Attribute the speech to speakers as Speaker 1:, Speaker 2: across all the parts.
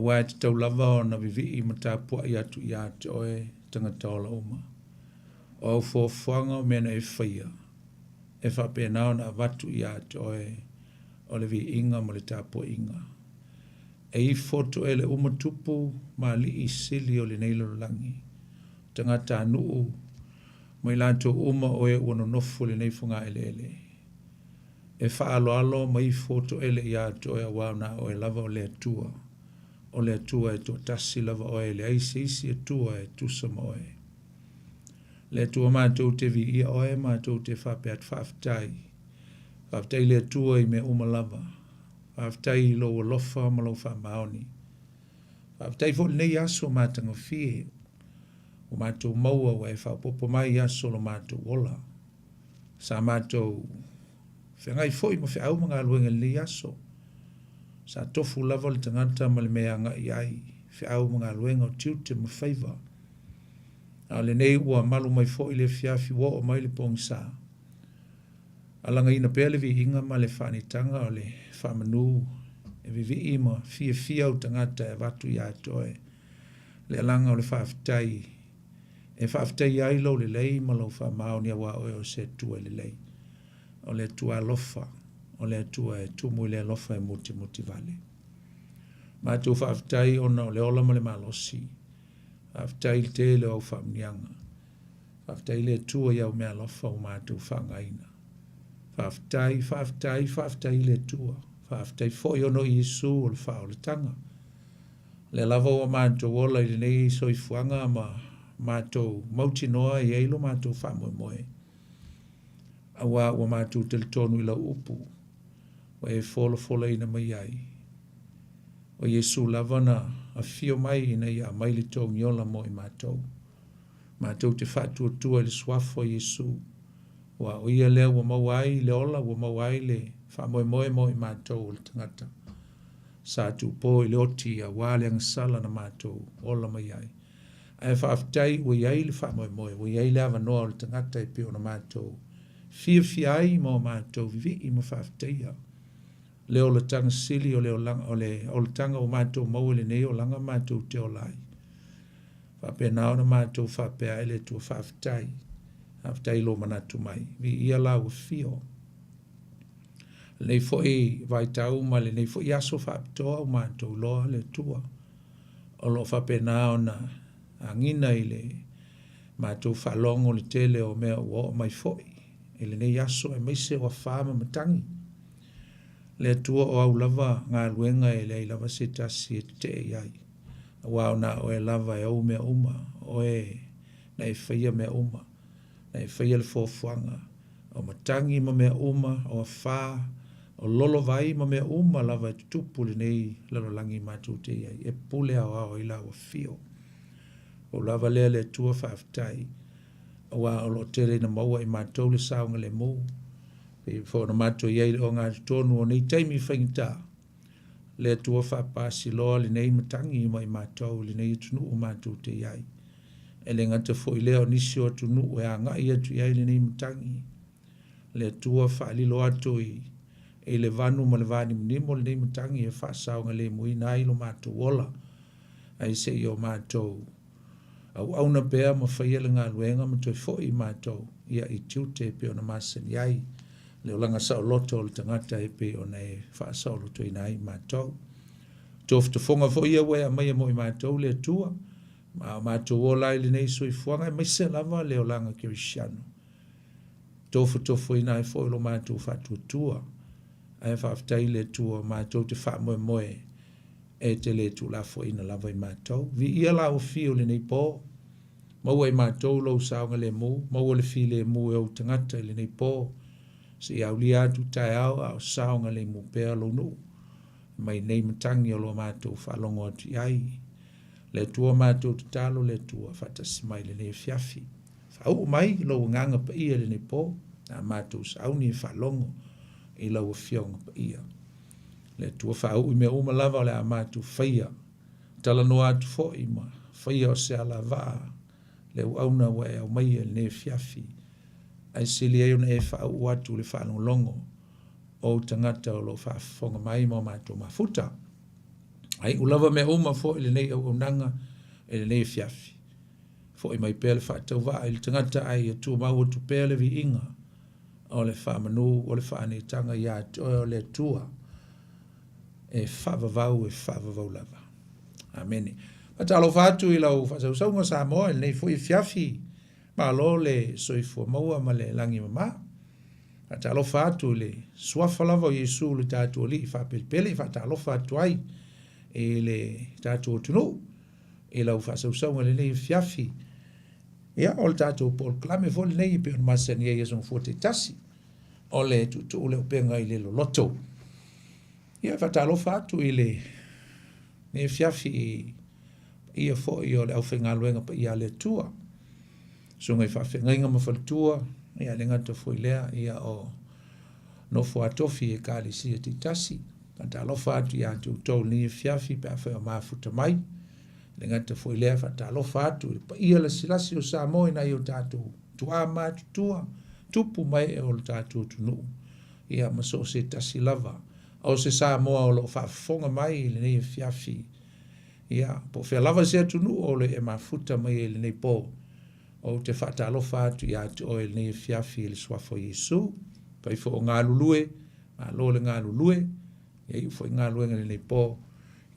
Speaker 1: Aua e tatau lava ona vivii ma tapuai atu ia te oe tagata ola uma. O au fuafuaga o mea na e faia, e faapena ona avatu ia te oe o le viiga ma le tapuaiga. E ifo toele uma tupu ma alii sili o lenei lalolagi, tagatanuu ma i latou uma o e ua nonofo i lenei fogaeleele. E faaaloalo ma ifo toele ia te oe aua na o oe lava o le Atua. O le Atua e toatasi lava oe, e leai se isi Atua e tusa ma oe. Le Atua matou te viia oe, matou te faapea atu faafetai. Faafetai i le Atua i mea uma lava. Faafetai i lou alofa ma lou faamaoni. Faafetai foi i lenei aso matagofie ua matou maua ua e faaopoopo mai i aso o lo matou ola. Sa matou feagai foi ma feau ma galuega i lenei aso. Sa tofu lava le tagata ma le mea e agai i ai, feau ma galuega o tiute ma faiva. A o lenei ua malu mai foi le afiafi ua oo mai le pogisa. Alagaina pea le viiga ma le faanitaga o le faamanu e vivii ma fiafia au tagata e avatu ia te oe le alaga o le faafetai e faafetaia ai lou lelei ma lou faamaoni aua oe o se Atua e lelei, o le Atua alofa, o le Atua e tumu i le alofa e mutimuti vale. Matou faafetai ona o le ola ma le malosi. Faafetai i le tele o au faamanuiaga. Faafetai i le Atua i au meaalofa ua matou faaaogaina. Faafetai, faafetai, faafetai i le Atua. Faafetai foi ona o Iesu o le faaolataga. O lea lava ua matou ola i lenei soifuaga ma matou mautinoa e i ai lo matou faamoemoe, aua ua matou talitonu i lau upu ua e folafolaina mai ai. O Iesu lava na afio mai ina ia aumai le togiola mo i matou. Matou te faatuatua i le suafa o Iesu, aua o ia lea ua maua ai le ola, ua maua ai le faamoemoe mo i matou o le tagata. Sa tuupo i le oti aua le agasala na matou ola mai ai. Ae faafetai ua i ai le faamoemoe, ua i ai le avanoa o le tagata e pei ona matou fiafia ai ma o matou vivii ma faafetaia le olataga sili o le olaga, o le olataga ua matou maua i lenei olaga matou te ola ai. Faapena ona matou faapea ai le Atua faafetai. Faafetai i lou manatu mai. Viia lau afio. Lenei foi vaitau ma lenei foi aso faapitoa ua matou iloa le Atua o lo o faapena ona agiga i le matou faalogo le tele o mea ua oo mai foi i lenei aso aemaise o afa ma matagi. Le Atua o au lava galuega e leai lava se tasi e tetee i ai, aua o na oe lava e ou mea uma, o oe na e faia mea uma, na e faia le fuafuaga, o matagi ma mea uma, o afa, o lolovai ma mea uma lava e tutupu i lenei lalolagi matou te i ai, e pule aoao ai lau afio. Pau lava lea le Atua faafetai, aua o lo o tele ina maua e matou le saogalemu, pei foi ona matou i ai i le ogatotonu o nei taimi faigata, le Atua faapasi loa lenei matagi ma i matou i lenei atunuu matou te i ai. E le gata foi i lea o nisi o atunuu e agai atu i ai lenei matagi, le Atua faalilo atu i, i le vanu ma le vanimonimo lenei matagi e faasaogalemuina ai lo matou ola, ae se i o matou auauna pea ma faia le galuega ma toe foi matou ia i tiute e pei ona masani ai le olaga saoloto o le tagata e pei ona e faasaolotoina ai matou. Tofotofoga foi ia ua e aumaia mo i matou le Atua, ma o matou ola ai lenei soifuaga aemaise lava le olaga kerisiano. Tofotofoina ai foi lo matou faatuatua, ae faafetai i le Atua matou te faamoemoe e te le tuulafoaiina lava i matou. Viia lau afio i lenei po, maua e matou lou saogalemu, maua le filemu e ou tagata i lenei po, seia aulia atu taeao a o saogalemu pea lou nuu mai nei matagi o lo o matou faalogo atu i ai. Le Atua matou tatalo le Atua faatasi mai lenei afiafi. Faauu mai lou agaga paia i lenei po, a matou sauni e faalogo i lau Afioga paia. Le Atua faauu i mea uma lava o le a matou faia. Talanoa atu foi ma faia o se alavaa le auauna ua e aumaia i lenei afiafi, ae sili ai ona e faauu atu le faalogologo o ou tagata o lo o faafofoga mai ma o matou mafuta. A iu lava mea uma foi i lenei auaunaga i lenei afiafi. Foi mai pea le faatauvaa i le tagata ae ia tumau atu pea le viiga o le faamanu o le faaneetaga ia te oe o le Atua e faavavau e faavavau lava. Amene. Faatalofa atu i lau faasausauga Samoa i lenei foi afiafi. Malo le soifua maua ma le lagi e mama. Faatalofa atu i le suafa lava o Iesu lo tatou Alii faapelepele, faatalofa atu ai i le tatou atunuu i lau faasausauga i lenei afiafi. Ia, o le tatou polokalame foi lenei e pei ona masani ai i aso Gafua taitasi, o le tuutuu le upega i le loloto. Ia, faatalofa atu i lenei afiafi i paia foi o le aufaigaluega paia a le Atua, susuga i faafeagaiga ma faletua, ia e le gata foi i lea, ia o nofo a tofi i ekalesia taitasi. Faatalofa atu ia te outou i lenei afiafi pe afai o mafuta mai. E le gata foi i lea, faatalofa atu i le paia lasilasi o Samoa i nai o tatou tuaa matutua, tupu ma ee o le tatou atunuu, ia ma so o se tasi lava o se Samoa o lo o faafofoga mai i lenei afiafi. Ia, po o fea lava se atunuu o lo o e mafuta mai ai i lenei po, ou te faatalofa atu ia te oe i lenei afiafi i le Suafa o Iesu. Afai foi o galulue, malo le galulue, ia iu foi galuega i lenei po,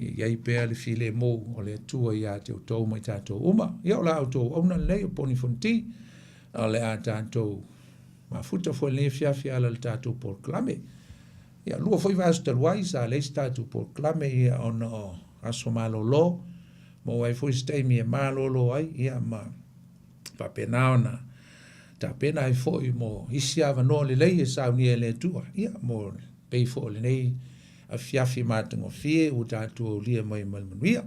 Speaker 1: ia i ai pea le filemu o le Atua ia te outou ma i tatou uma. Ia, o la outou auauna lenei o Poni Fonoti, o le a tatou mafuta foi i lenei afiafi e ala i le tatou polokalame. Ia, lua foi vaiaso talu ai sa leai se tatou polokalame ia ona o aso malolo, maua ai foi se taimi e malolo ai ia ma faapena ona tapena ai foi mo isi avanoa lelei e saunia e le Atua. Ia, mo pei foi o lenei afiafi matagofie ua tatou aulia mai ma le manuia.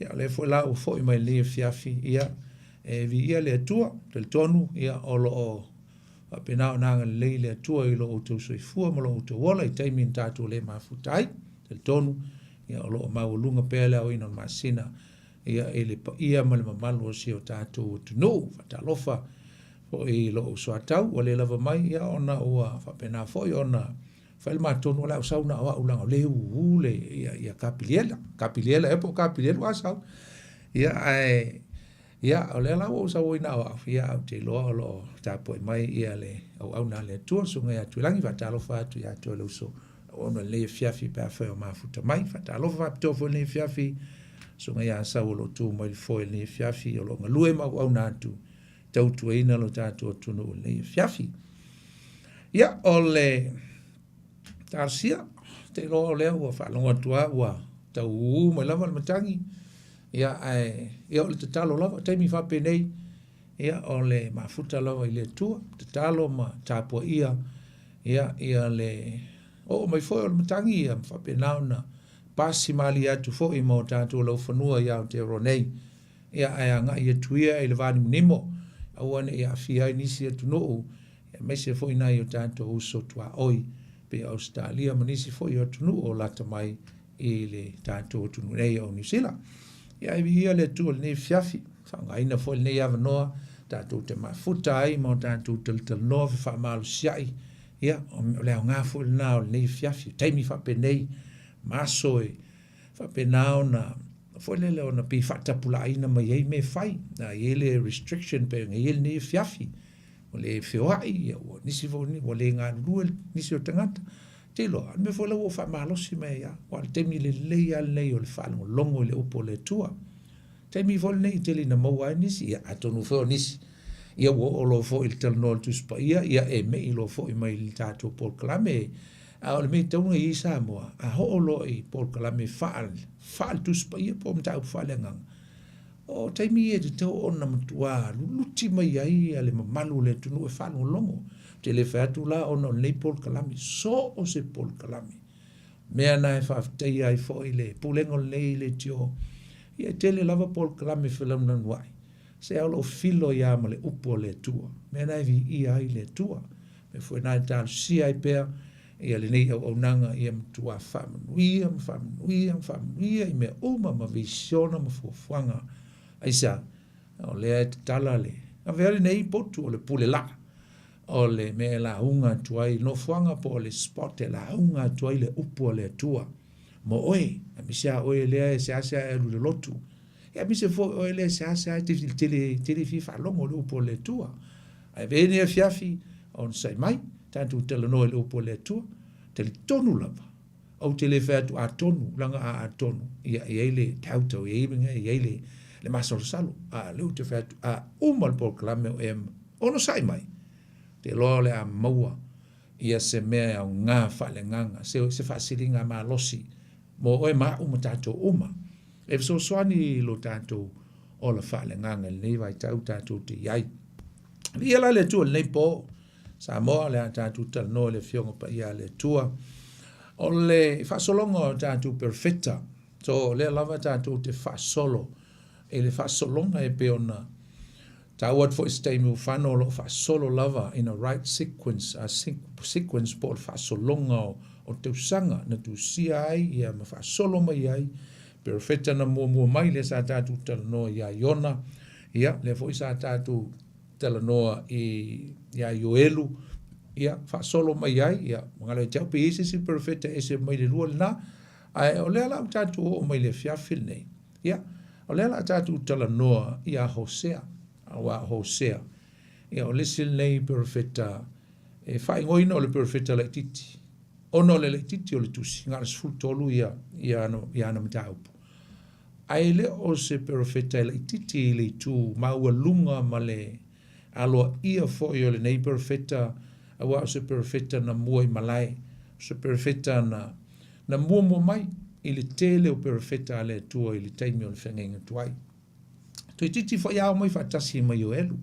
Speaker 1: Ia, o lea foi la ua foi mai lenei afiafi, ia, e viia le Atua, talitonu, ia, o lo o Faapena ona agalelei le Atua i lo outou soifua ma lo outou ola i taimi na tatou le mafuta ai. Talitonu, ia, o lo o maualuga pea le aoina o le masina, ia, i le paia ma le mamalu o si o tatou atunuu. Faatalofa foi i lou soatau ua le lava mai, ia, ona ua faapena foi ona fai le matonu o le a ou sau na o au leaga o lea e ū le, ia, ia Kapiliela. Kapiliela ea po o Kapilielu a sau. Ia, ae Ia, o lea la ua ou sau ai na o au, ia, ae ou te iloa o lo o tapuai mai ia le auauna a le Atua, le Susuga ia Tuilagi, faatalofa atu ia te oe le uso auauna i lenei afiafi pe afai o mafuta mai. Faatalofa faapitoa foi i lenei afiafi, Susuga ia Asau o lo o tu mai le foe i lenei afiafi, o lo o galue ma auauna atu, tautuaina lo tatou atunuu i lenei afiafi. Ia, o le talosia, te iloa o lea ua faalogo atu lava ua tau ū mai lava le matagi, ia, ae, ia, o le tatalo lava, o taimi faapenei, ia, o le mafuta lava i le Atua, tatalo ma tapuaia, ia, ia le oo mai foi o le matagi, ia, ma faapena ona pasi malie atu foi ma o tatou laufanua i Aotearoa nei, ia, ae agai atu ia i le vanimonimo, aua ne i aafia ai nisi atunuu, aemaise foi nai o tatou uso tuaoi pei o Ausetalia ma nisi foi o atunuu o lata mai i le tatou atunuu nei o Niu Sila. Ia e viia le Atua i lenei afiafi, faaaogaina foi lenei avanoa tatou te mafuta ai ma o tatou talatalanoa fefaamalosiai. Ia, o le aoga foi lena o lenei afiafi, taimi faapenei ma aso e faapena ona foi lele ona pei faatapulaaina mai ai mea e fai. A i ai le restriction pei ona i ai lenei afiafi, ua le feoai, ia ua nisi foi ua le galulue nisi o tagata. Te iloa, o le mea foi lea ua ou faamalosi mai ai lava, aua o le taimi lelei lava lenei o le faalogologo i le upu a le Atua. Taimi foi lenei e tele ina maua ai nisi, ia atonu foi o nisi, ia ua oo loa foi i le talanoa o le Tusi Paia, ia e me'i loa foi mai i le tatou polokalame. A o le mea e tatau ona i ai Samoa, a oo loa i polokalame faale-Tusi Paia po o mataupu faaleagaga, O taimi ia e tatau ona matua luluti mai ai le mamalu o le atunuu e faalogologo. Ou te le fai atu la ona o lenei polokalame, so o se polokalame. Mea na e faafetaia ai foi le pulega o lenei leitio, ia e tele lava polokalame felanulanuai, se o lo o filo ai lava ma le upu a le Atua. Mea na e viia ai le Atua. Mea foi na e talosia ai pea ia lenei auaunaga ia matua faamanuia ma faamanuia ma faamanuia i mea uma ma visiona ma fuafuaga. Aisea? O lea e tatala le avea lenei potu o le pule laa, o le mea e lauga atu ai nofoaga po o le spot e lauga atu ai le upu a le Atua. mo oe, aemaise lava oe lea e seasea e alu i le lotu, ia aemaise foi oe lea e seasea e te tele, tele fia faalogo i le upu a le Atua. Ae avea ia lenei afiafi, onosai mai, tatou talanoa i le upu a le Atua. Talitonu lava, ou te le fai atu atonu, leaga a atonu, ia e i ai le doubt, e i ai le, le masalosalo. A o lea ou te fai atu, a uma le polokalame o e onosai mai, ou te iloa o le a maua ia se mea e aoga faaleagaga, se, se faasiliga malosi mo oe ma a'u ma tatou uma, e fesoasoani i lo tatou ola faaleagaga i lenei vaitau tatou te i ai. Viia la le Atua i lenei po, Samoa, o le a tatou talanoa i le Afioga Paia a le Atua. O le faasologa o tatou perofeta, so o lea lava tatou te faasolo i le faasologa e pei ona taua atu foi i se taimi ua fano o lo o faasolo lava in a right sequence, a sequence po o le faasologa o, o tausaga na tusia ai ia ma faasolo mai ai perofeta na muamua mai lea sa tatou talanoa ia Iona, ia lea foi sa tatou talanoa i ia Ioelu, ia faasolo mai ai, ia magalo ia te au pe i ai se isi perofeta e ese mai le lua lena, ae o lea la ua tatou oo mai le afiafi lenei. Ia, o lea la a tatou talanoa ia Hosea, aua o Hosea, ia o le isi lenei perofeta e faaigoaina o le perofeta laitiiti, ona o le laitiiti o le tusi, na o le 13 ia, ia ana, ia ana mataupu. Ae le o se perofeta e laitiiti i le itu maualuga ma le aloaia foi o lenei perofeta, aua o se perofeta na mua i malae, o se perofeta na, na muamua mai i le tele o perofeta a le Atua i le taimi o le feagaiga tuai. Toeitiiti foi ao mai faatasi ma Ioelu,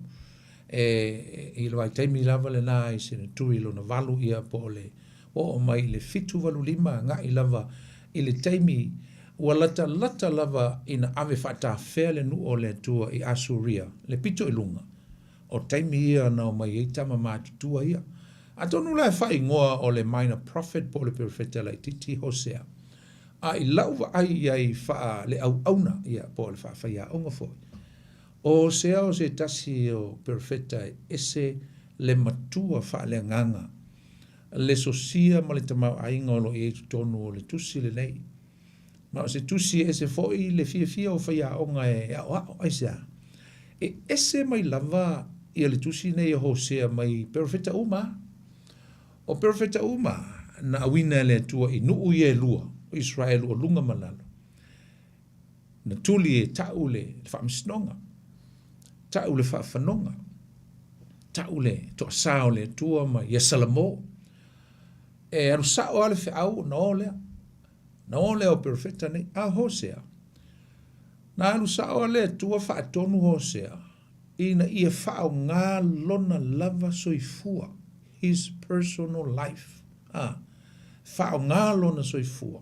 Speaker 1: e, i le vaitaimi lava lena i seneturi lona valu ia po o le oo mai i le 785 agai lava i le taimi ua latalata lava ina ave faatafea le nuu o le Atua i Asuria, le pito i luga, o taimi ia na omai ai tama matutua ia. Atonu la e faaigoa o le minor prophet po o le perofeta laitiiti Hosea. A i lau vaai i ai faa-le-auauna, ia, po o le faafaiaoga foi, o Hosea o se tasi o perofeta e ese le matua faaleagaga, le sosia ma le tamaoaiga o lo o i ai i totonu o le tusi lenei. Ma o se tusi e ese foi le fiafia o faiaoga e aoao. Aisea? E ese mai lava ia le tusi nei o Hosea mai perofeta uma. O perofeta uma na auina e le Atua i nuu ia e lua, o Israelu o luga ma lalo. Na tuli e ta'u le faamasinoga, ta'u le faafanoga, ta'u le toasā o le Atua ma ia Salamo. E alu sa'o lava le feau ona o lea. Na o lea o perofeta nei. A o Hosea, na alu sa'o lava le Atua faatonu Hosea ina ia faaaoga lona lava soifua, his personal life, a, faaaoga lona soifua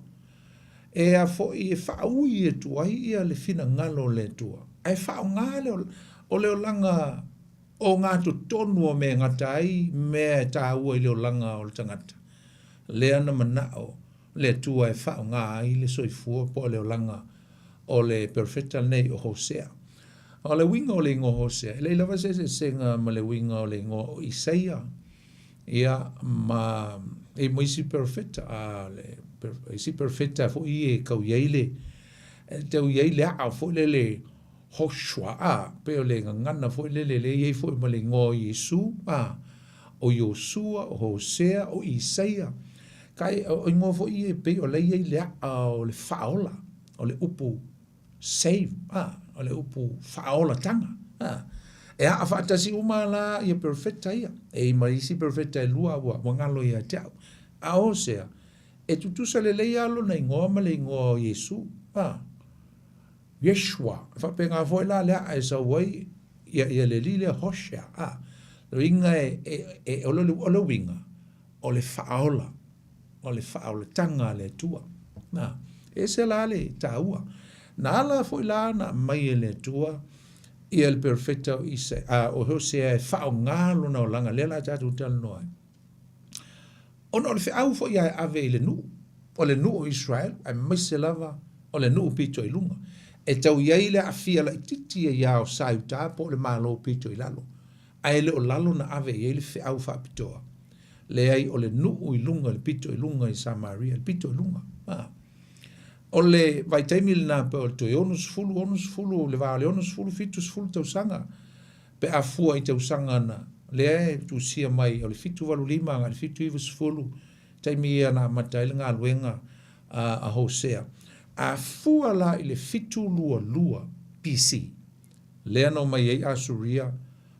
Speaker 1: e a foi e faaui atu ai ia le finagalo o le Atua, ae faaaoga le, o le olaga ogatotonu o mea e gata ai mea e taua i le olaga o le tagata, lea na manao le Atua e faaaoga ai le soifua po o le olaga o le perofeta lenei o Hosea. O le uiga o le igoa Hosea, e leai lava se eseesega ma le uiga o le igoa o Isaia, ia, ma e ma isi perofeta, a le isi perofeta foi e tau i ai le e tau i ai le a'a foi lele Hoshua, a, pei o le gagana foi lele lea e i ai foi ma le igoa o Iesu, a, o Iosua, o Hosea, o Isaia. Kai, o igoa foi ia e pei o la e i ai le a'a o le faaola, o le upu save, a, o le upu faaolataga, a. E a'a faatasi uma la ia perofeta ia, e i ma isi perofeta e lua ua, ua galo ia te au. A o Hosea, e tutusa lelei lava lona igoa ma le igoa o Iesu, a. Yeshua. E faapena foi la le a'a e sau ai ia, ia le alii lea Hoshea. A, le uiga e, e, e, o le, o le uiga, o le faaola, o le faaolataga a le Atua. Na, e ese la le taua. Na ala foi la na aumai e le Atua ia le perofeta o Isa, a, o Hosea e faaaoga lona olaga, lea la tatou talanoa ai. Ona o le feau foi ia e ave i le nuu, o le nuu o Israel, aemaise lava o le nuu pito i luga, e tau i ai le aafia laitiiti ia o Saiuta po o le Malo pito i lalo, ae le o lalo na ave i ai le feau faapitoa. Leai, o le nuu i luga, le pito i luga i Samaria, le pito i luga. A. O le vaitaimi lena pe o le toe 60, 60, le va o le 60, 70 tausaga pe a fua i tausaga na lea e tusia mai o le 785 agai le 790, taimi ia na amata ai le galuega a Hosea. A fua la i le 722 BC, lea na omai ai Asuria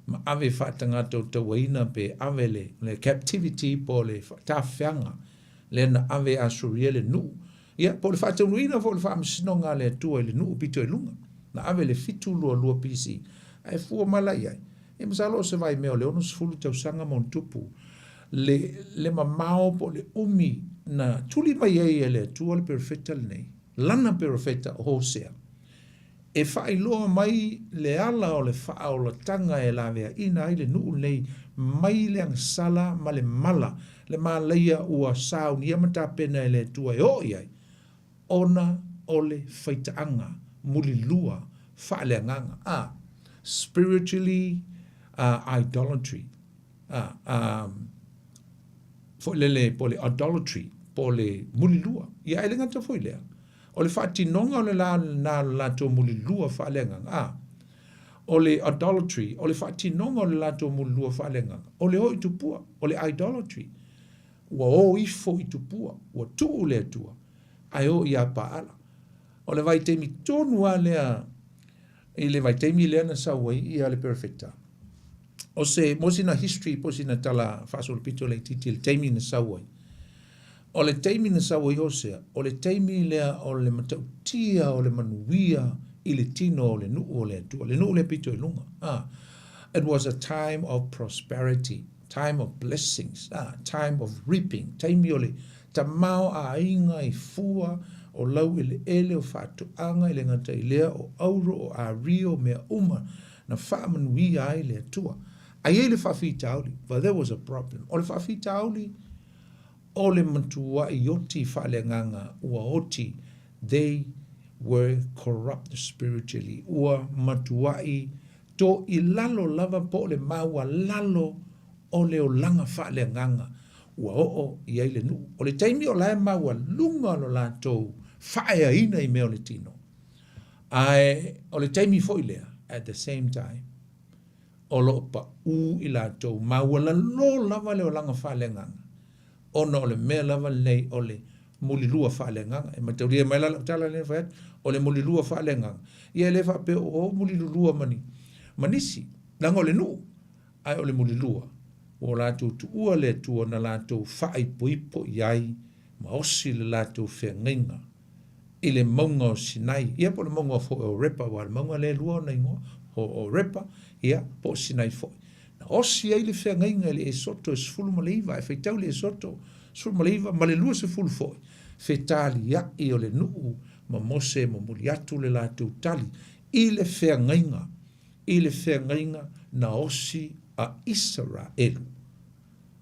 Speaker 1: ma ave faatagata o tauaina pe ave le, le captivity po o le tafeaga lea na ave e Asuria le nuu, ia, po o le faataunuuina foi o le faamasinoga a le Atua i le nuu pito i luga, na ave i le 722 BC. Ae fua mai la i ai, ia masalo o se vaimea o le 60 tausaga ma ona tupu le, le mamao po o le umi na tuli mai ai e le Atua le perofeta lenei, lana perofeta o Hosea, e faailoa mai le ala o le faaolataga e laveaina ai le nuu lenei mai le agasala ma le mala, le malaia ua saunia ma tapena e le Atua e oo i ai, ona o le faitaaga mulilua faaleagaga, a, spiritually idolatry, a, a, foi lele po o le idolatry, po o le mulilua. Ia ae le gata foi lea, O le faatinoga o le la lena o le latou mulilua faaleagaga, a. O le idolatry, o le faatinoga o le latou mulilua faaleagaga, o le o i tupua, o le idolatry. Ua o ifo i tupua, ua tuu le Atua, ae o ia Paala. O le vaitaimi tonu lava lea i le vaitaimi lea na sau ai ia le perofeta, o se, mo sina history po o sina tala faasolopito laitiiti i le taimi na sau ai. O le taimi na sau ai Hosea, o le taimi lea o le matautia o le manuia i le tino o le nuu o le Atua, le nuu lea pito i luga. Ah, it was a time of prosperity, time of blessings, ah, time of reaping, taimi o le tamaoaiga i fua, o laueleele, o faatoaga, e le gata i lea, o auro, o ario, mea uma na faamanuia ai le Atua. Ae i ai le faafitauli, but there was a problem. O le faafitauli, o le matuai oti faaleagaga ua oti, they were corrupt spiritually, ua matuai toilalo lava po o le maualalo o le olaga faaleagaga ua oo i ai le nuu. O le taimi o la e maualuga lo latou faaeaina i mea o le tino, ae o le taimi foi lea, at the same time, o lo o paʻū i latou maualalo lava le olaga faaleagaga, ona o le mea lava lenei o le mulilua faaleagaga. E mataulia mai la lau tala lea na fai atu, o le mulilua faaleagaga, ia e le faapea o mulilulua ma ni, ma nisi, leaga o le nuu, ae o le mulilua, ua latou tuua le Atua na latou faaipoipo i ai ma osi le latou feagaiga i le mauga o Sinai, ia po o le mauga foi o Horepa, aua o le mauga lea e lua ona igoa, o Horepa, ia, po o Sinai foi. Na osi ai le feagaiga i le Esoto e 19, e faitau le Esoto 19 ma le 20 foi, fetaliai o le nuu ma Mose e momoli atu le latou tali i le feagaiga, i le feagaiga na osi a Isaraelu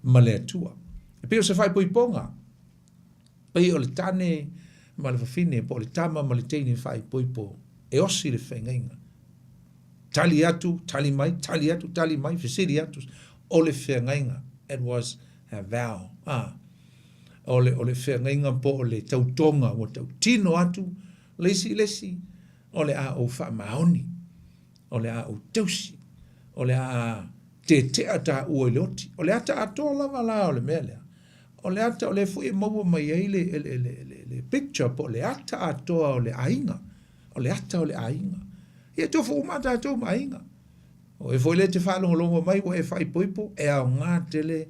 Speaker 1: ma le Atua. E pei o se faaipoipoga. Pei o le tane ma le fafine, po o le tama ma le teine faaipoipo e osi le feagaiga. Tali atu, tali mai, tali atu, tali mai, fesili atu, o le feagaiga. It was a vow. Ah, o le, o le feagaiga po o le tautoga ua tautino atu le isi i le isi, o le a ou faamaoni, o le a ou tausi, o le a tetea taua i le oti. O le ata atoa lava la o le mea lea. O le ata, o lea foi e maua mai ai le, le, le, le, le picture po o le ata atoa o le aiga. O le ata o le aiga. Ia e tofu uma tatou ma aiga. O oe foi lea e te faalogologo mai ua e faaipoipo, e aoga tele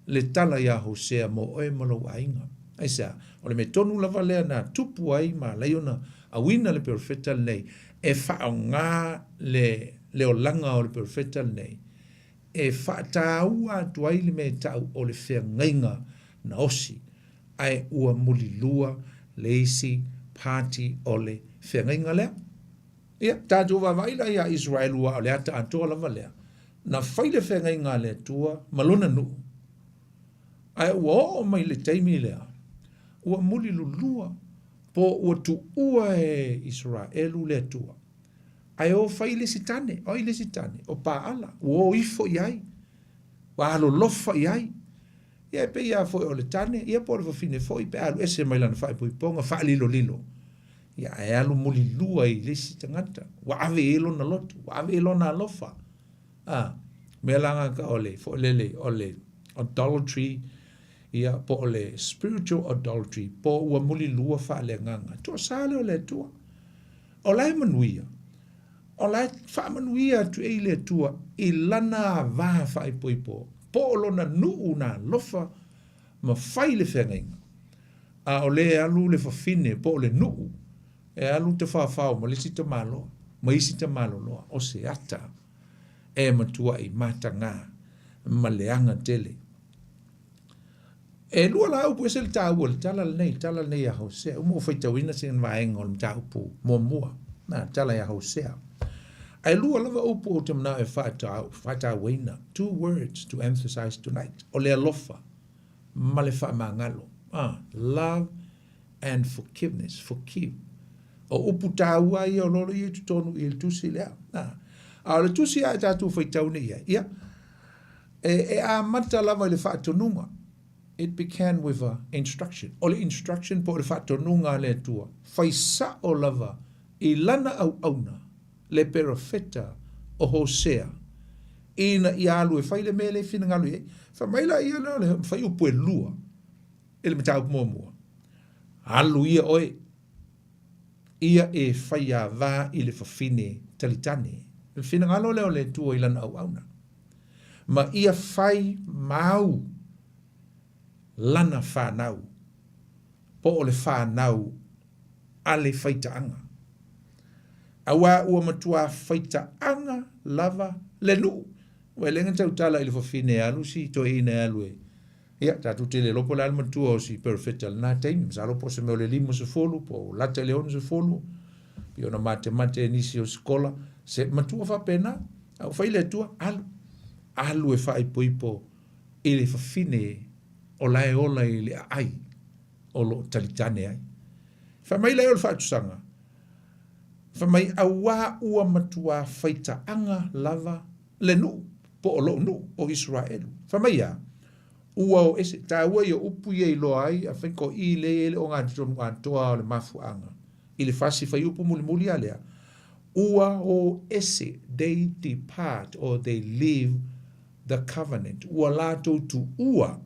Speaker 1: le tala iā Hosea mo oe ma lou aiga. Aisea? O le mea tonu lava lea na tupu ai ma ala ai ona auina le perofeta lenei e faaaoga le, le olaga o le perofeta lenei e faataua atu ai le mea e ta'u o le feagaiga na osi, ae ua mulilua le isi pati o le feagaiga lea. Ia, tatou vaavaai la iā Iseraelu aua o le ata atoa lava lea, na fai le feagaiga a le Atua ma lona nuu, ae ua oo mai le taimi lea, ua mulilulua po ua tuua e Iseraelu le Atua. Ae o fai le isi tane, o ai le isi tane? O Paala, ua o ifo i ai, ua alolofa i ai. Ia e pei lava foi o le tane, ia po o le fafine foi pe a alu ese mai lana faaipoipoga faalilolilo. Ia, ae alu mulilua i le isi tagata, ua ave i ai lona loto, ua ave i ai lona alofa. A, mea la gata o le foi lele, o le idolatry, ia, po o le spiritual idolatry, po ua mulilua faaleagaga. Toasa lea o le Atua. O la e manuia, o la e faamanuia atu i ai le Atua i lana ava faaipoipo, po o lona nuu na alofa ma fai le feagaiga. A o lea e alu le fafine po o le nuu e alu tafaofao ma le isi tamaloa ma isi tamaloloa, o se ata e matuai mataga ma leaga tele. E lua la upu ese le taua o le tala lenei, le tala lenei ia Hosea. Uma ua faitauina sina vaega o le mataupu muamua, na, tala ia Hosea. Ae lua lava upu ou te manao e faatauaina, two words to emphasize tonight, o le alofa ma le faamagalo, ah, love and forgiveness, forgive. O upu taua ia o lolo ia i totonu i le tusi lea. Ah. A o le tusi a e tatou faitau nei i ai, ia, e, e amata lava i le faatonuga. It began with a instruction. O le instruction po o le faatonuga a le Atua, fai sao lava i lana auauna le perofeta o Hosea ina ia alu e fai le mea lea e finagalo i ai. Fai mai la ia lea o le fuaiupu e lua i le mataupu muamua, Alu ia oe, ia e faiava i le fafine talitane. O le finagalo lea o le Atua i lana auauna. Ma ia fai mau lana fanau, po o le fanau a le faitaaga. Auā ua matuā faitaaga lava le nuu. Ua e le na tautala i le fafine e alu si toeaina e alu e Ia, tatou te le iloa po o le a le matua o si perofeta i lena taimi, masalo po o se mea o le 50 po o lata i le 60, pei ona matemate e nisi o sikola, se matua faapena. A ua fai le Atua, alu, alu e faaipoipo i le fafine o la e ola i le aai o lo o talitane ai. Fai mai lea o le faatusaga, fai mai, auā ua matuā faitaaga lava le nuu, po o lou nuu, o Iseraelu. Fai mai a, ua o ese, taua ia upu ia iloa ai, afai ko i le e le o gatotonu atoa o le mafuaaga, i le fasi fuaiupu mulimuli a lea, ua o ese, they depart or they leave the covenant, ua latou tuua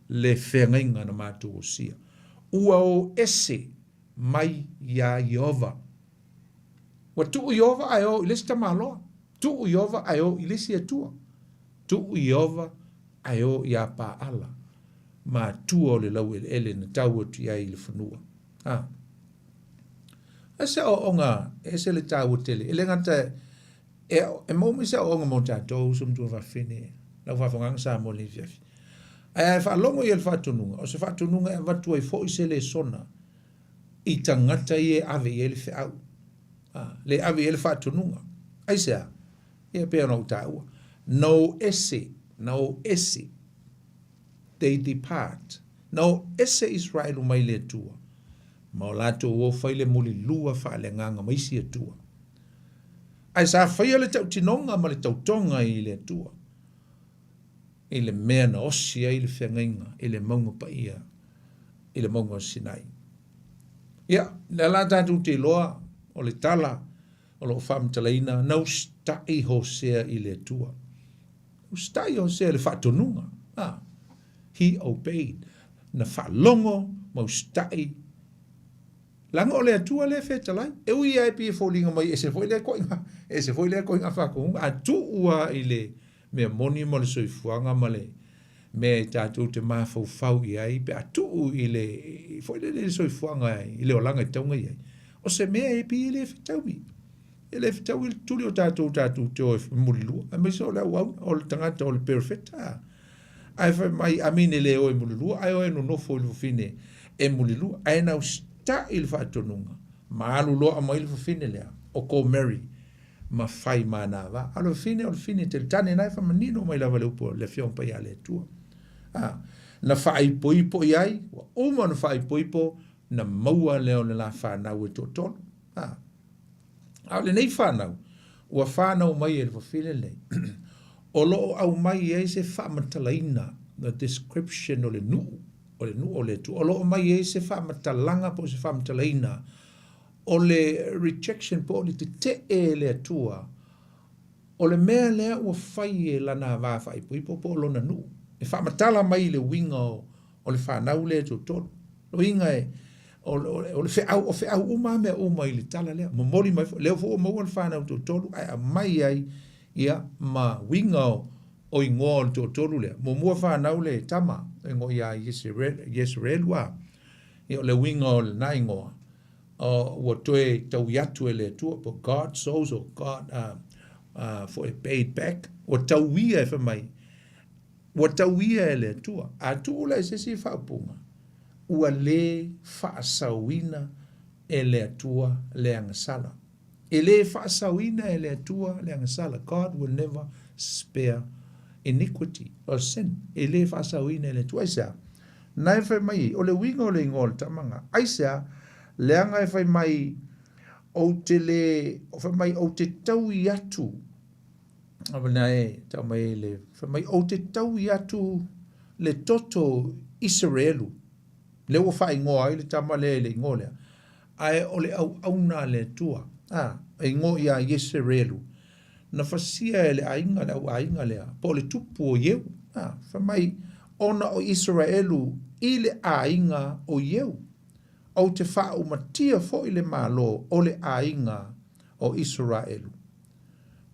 Speaker 1: le feagaiga na matou osia. Ua o ese mai iā Ieova. Ua tuu Ieova ae o i le isi tamaloa. Tuu Ieova ae o i le isi Atua. Tuu Ieova ae o iā Paala, matua o le laueleele na tau atu i ai i le fanua. A. E se aoaoga e ese le taua tele. E le gata e, e maua mai se aoaoga mo tatou, uso ma tuafafine, lau faafofogaaga Samoa i lenei afiafi. Ae a e faalogo ia i le faatonuga, o se faatonuga e avatu ai foi se lesona i tagata ia e ave i ai le feau, a, le ave i ai le faatonuga. Aisea? Ia pei ona ou taua, na o ese, na o ese, they depart, na o ese Israelu mai le Atua, ma o latou o fai le mulilua faaleagaga ma isi atua. Ae sa faia le tautinoga ma le tautoga i le Atua, i le mea na osi ai le feagaiga i le mauga paia i le mauga o Sinai. Ia, lea la tatou te iloa o le tala o lo o faamatalaina, na usitai Hosea i le Atua. Usitai Hosea i le faatonuga. Ah, he obeyed. Na faalogo ma usitai Leaga o le Atua lea e fetalai. E ui lava e pei e foliga mai e ese foi lea ituaiga, e ese foi lea ituaiga faatonuga, a tuu lava i le mea moni ma le soifuaga ma le mea e tatou te mafaufau i ai pe a tuu i le foi lele i le soifuaga i le olaga e tatau ona i ai, o se mea e pei e le fetaui. E le fetaui le tuli o tatou tatou te o e mulilua, aemaise o le auauna, o le tagata o le perofeta. Ae fai mai, I mean e le o e mulilua, ae o e nonofo i le fafine e mulilua. Ae na usitai i le faatonuga, ma alu loa aumai le fafine lea, o Komeri, ma fai ma ana va. A o le fafine, o le fafine talitane, na e faamanino mai lava le upu a le Afioga Paia a le Atua. A, na faaipoipo i ai, ua uma ona faaipoipo, na maua lea o le la fanau e toatolu. A, a o lenei fanau, ua fanau mai e le fafine lenei, o lo o aumai ai se faamatalaina, the description o le nuu, o le nuu o le Atua, o lo o aumai ai se faamatalaga po o se faamatalaina. O le rejection po o le tete'e e le Atua o le mea lea ua fai e lana va faaipoipo po o lona nuu e faamatala mai i le uiga o le fanau lea e toatolu. O lona uiga e o le feau, o feau uma lava mea uma i le tala lea. Momoli mai foi, lea foi ua maua le fanau toatolu ae aumai ai ia ma uiga o igoa o le toatolu lea. Muamua fanau le tama, e igoa ia Ieserelu a. Ia o le uiga o lena igoa, ua toe taui atu e le Atua, po God sows or God foi paid back, ua tauia e fai mai, ua tauia e le Atua. A tuu la i se isi faaupuga, ua lē faasaoina e le Atua le agasala. E lē faasaoina e le Atua le agasala. God will never spare iniquity or sin. E lē faasaoina e le Atua. Aisea? Na e fai mai ai, o le uiga o le igoa o le tama lena. Aisea? Leaga e fai mai, ou te lē, fai mai, ou te taui atu, na e tau mai ai le, fai mai, ou te taui atu le toto Isaraelu, lea ua faaigoa ai le tama lea i le igoa lea, ae o le auauna a le Atua, a, e igoa ia Ieserelu, na fasia e le aiga, le auaiga lea, po o le tupu o Ieu, a, fai mai, ona o Isaraelu i le aiga o Ieu, ou te faaumatia foi le malo o le aiga o Isaraelu.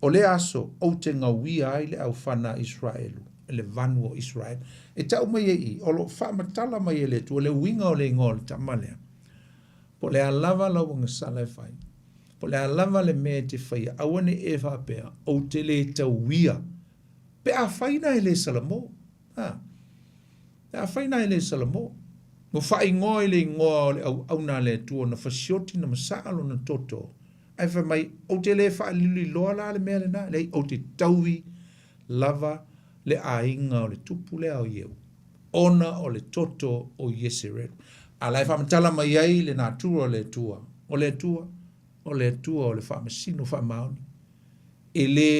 Speaker 1: O lea aso ou te gauia ai le aufana a Isaraelu, le vanu o Isaraelu. E tau mai ai i, o lo o faamatala mai e le Atua le uiga o le igoa o le tama lea. Po o le a lava lau agasala e fai, po o le a lava le mea e te faia, aua ne i e faapea, ou te le tauia, pe afai na e le salamo. A. Pe afai na e le salamo. Ua faaigoa i le igoa o le auauna a le Atua na fasioti na masaa lona toto, ae fai mai, Ou te le faaliloliloa la le mea lena, leai, ou te taui lava le aiga o le tupu lea o Ieu, ona o le toto o Ieserelu. A la e faamatala mai ai le natura o le Atua, o le Atua, o le Atua o le faamasino faamaoni. E le,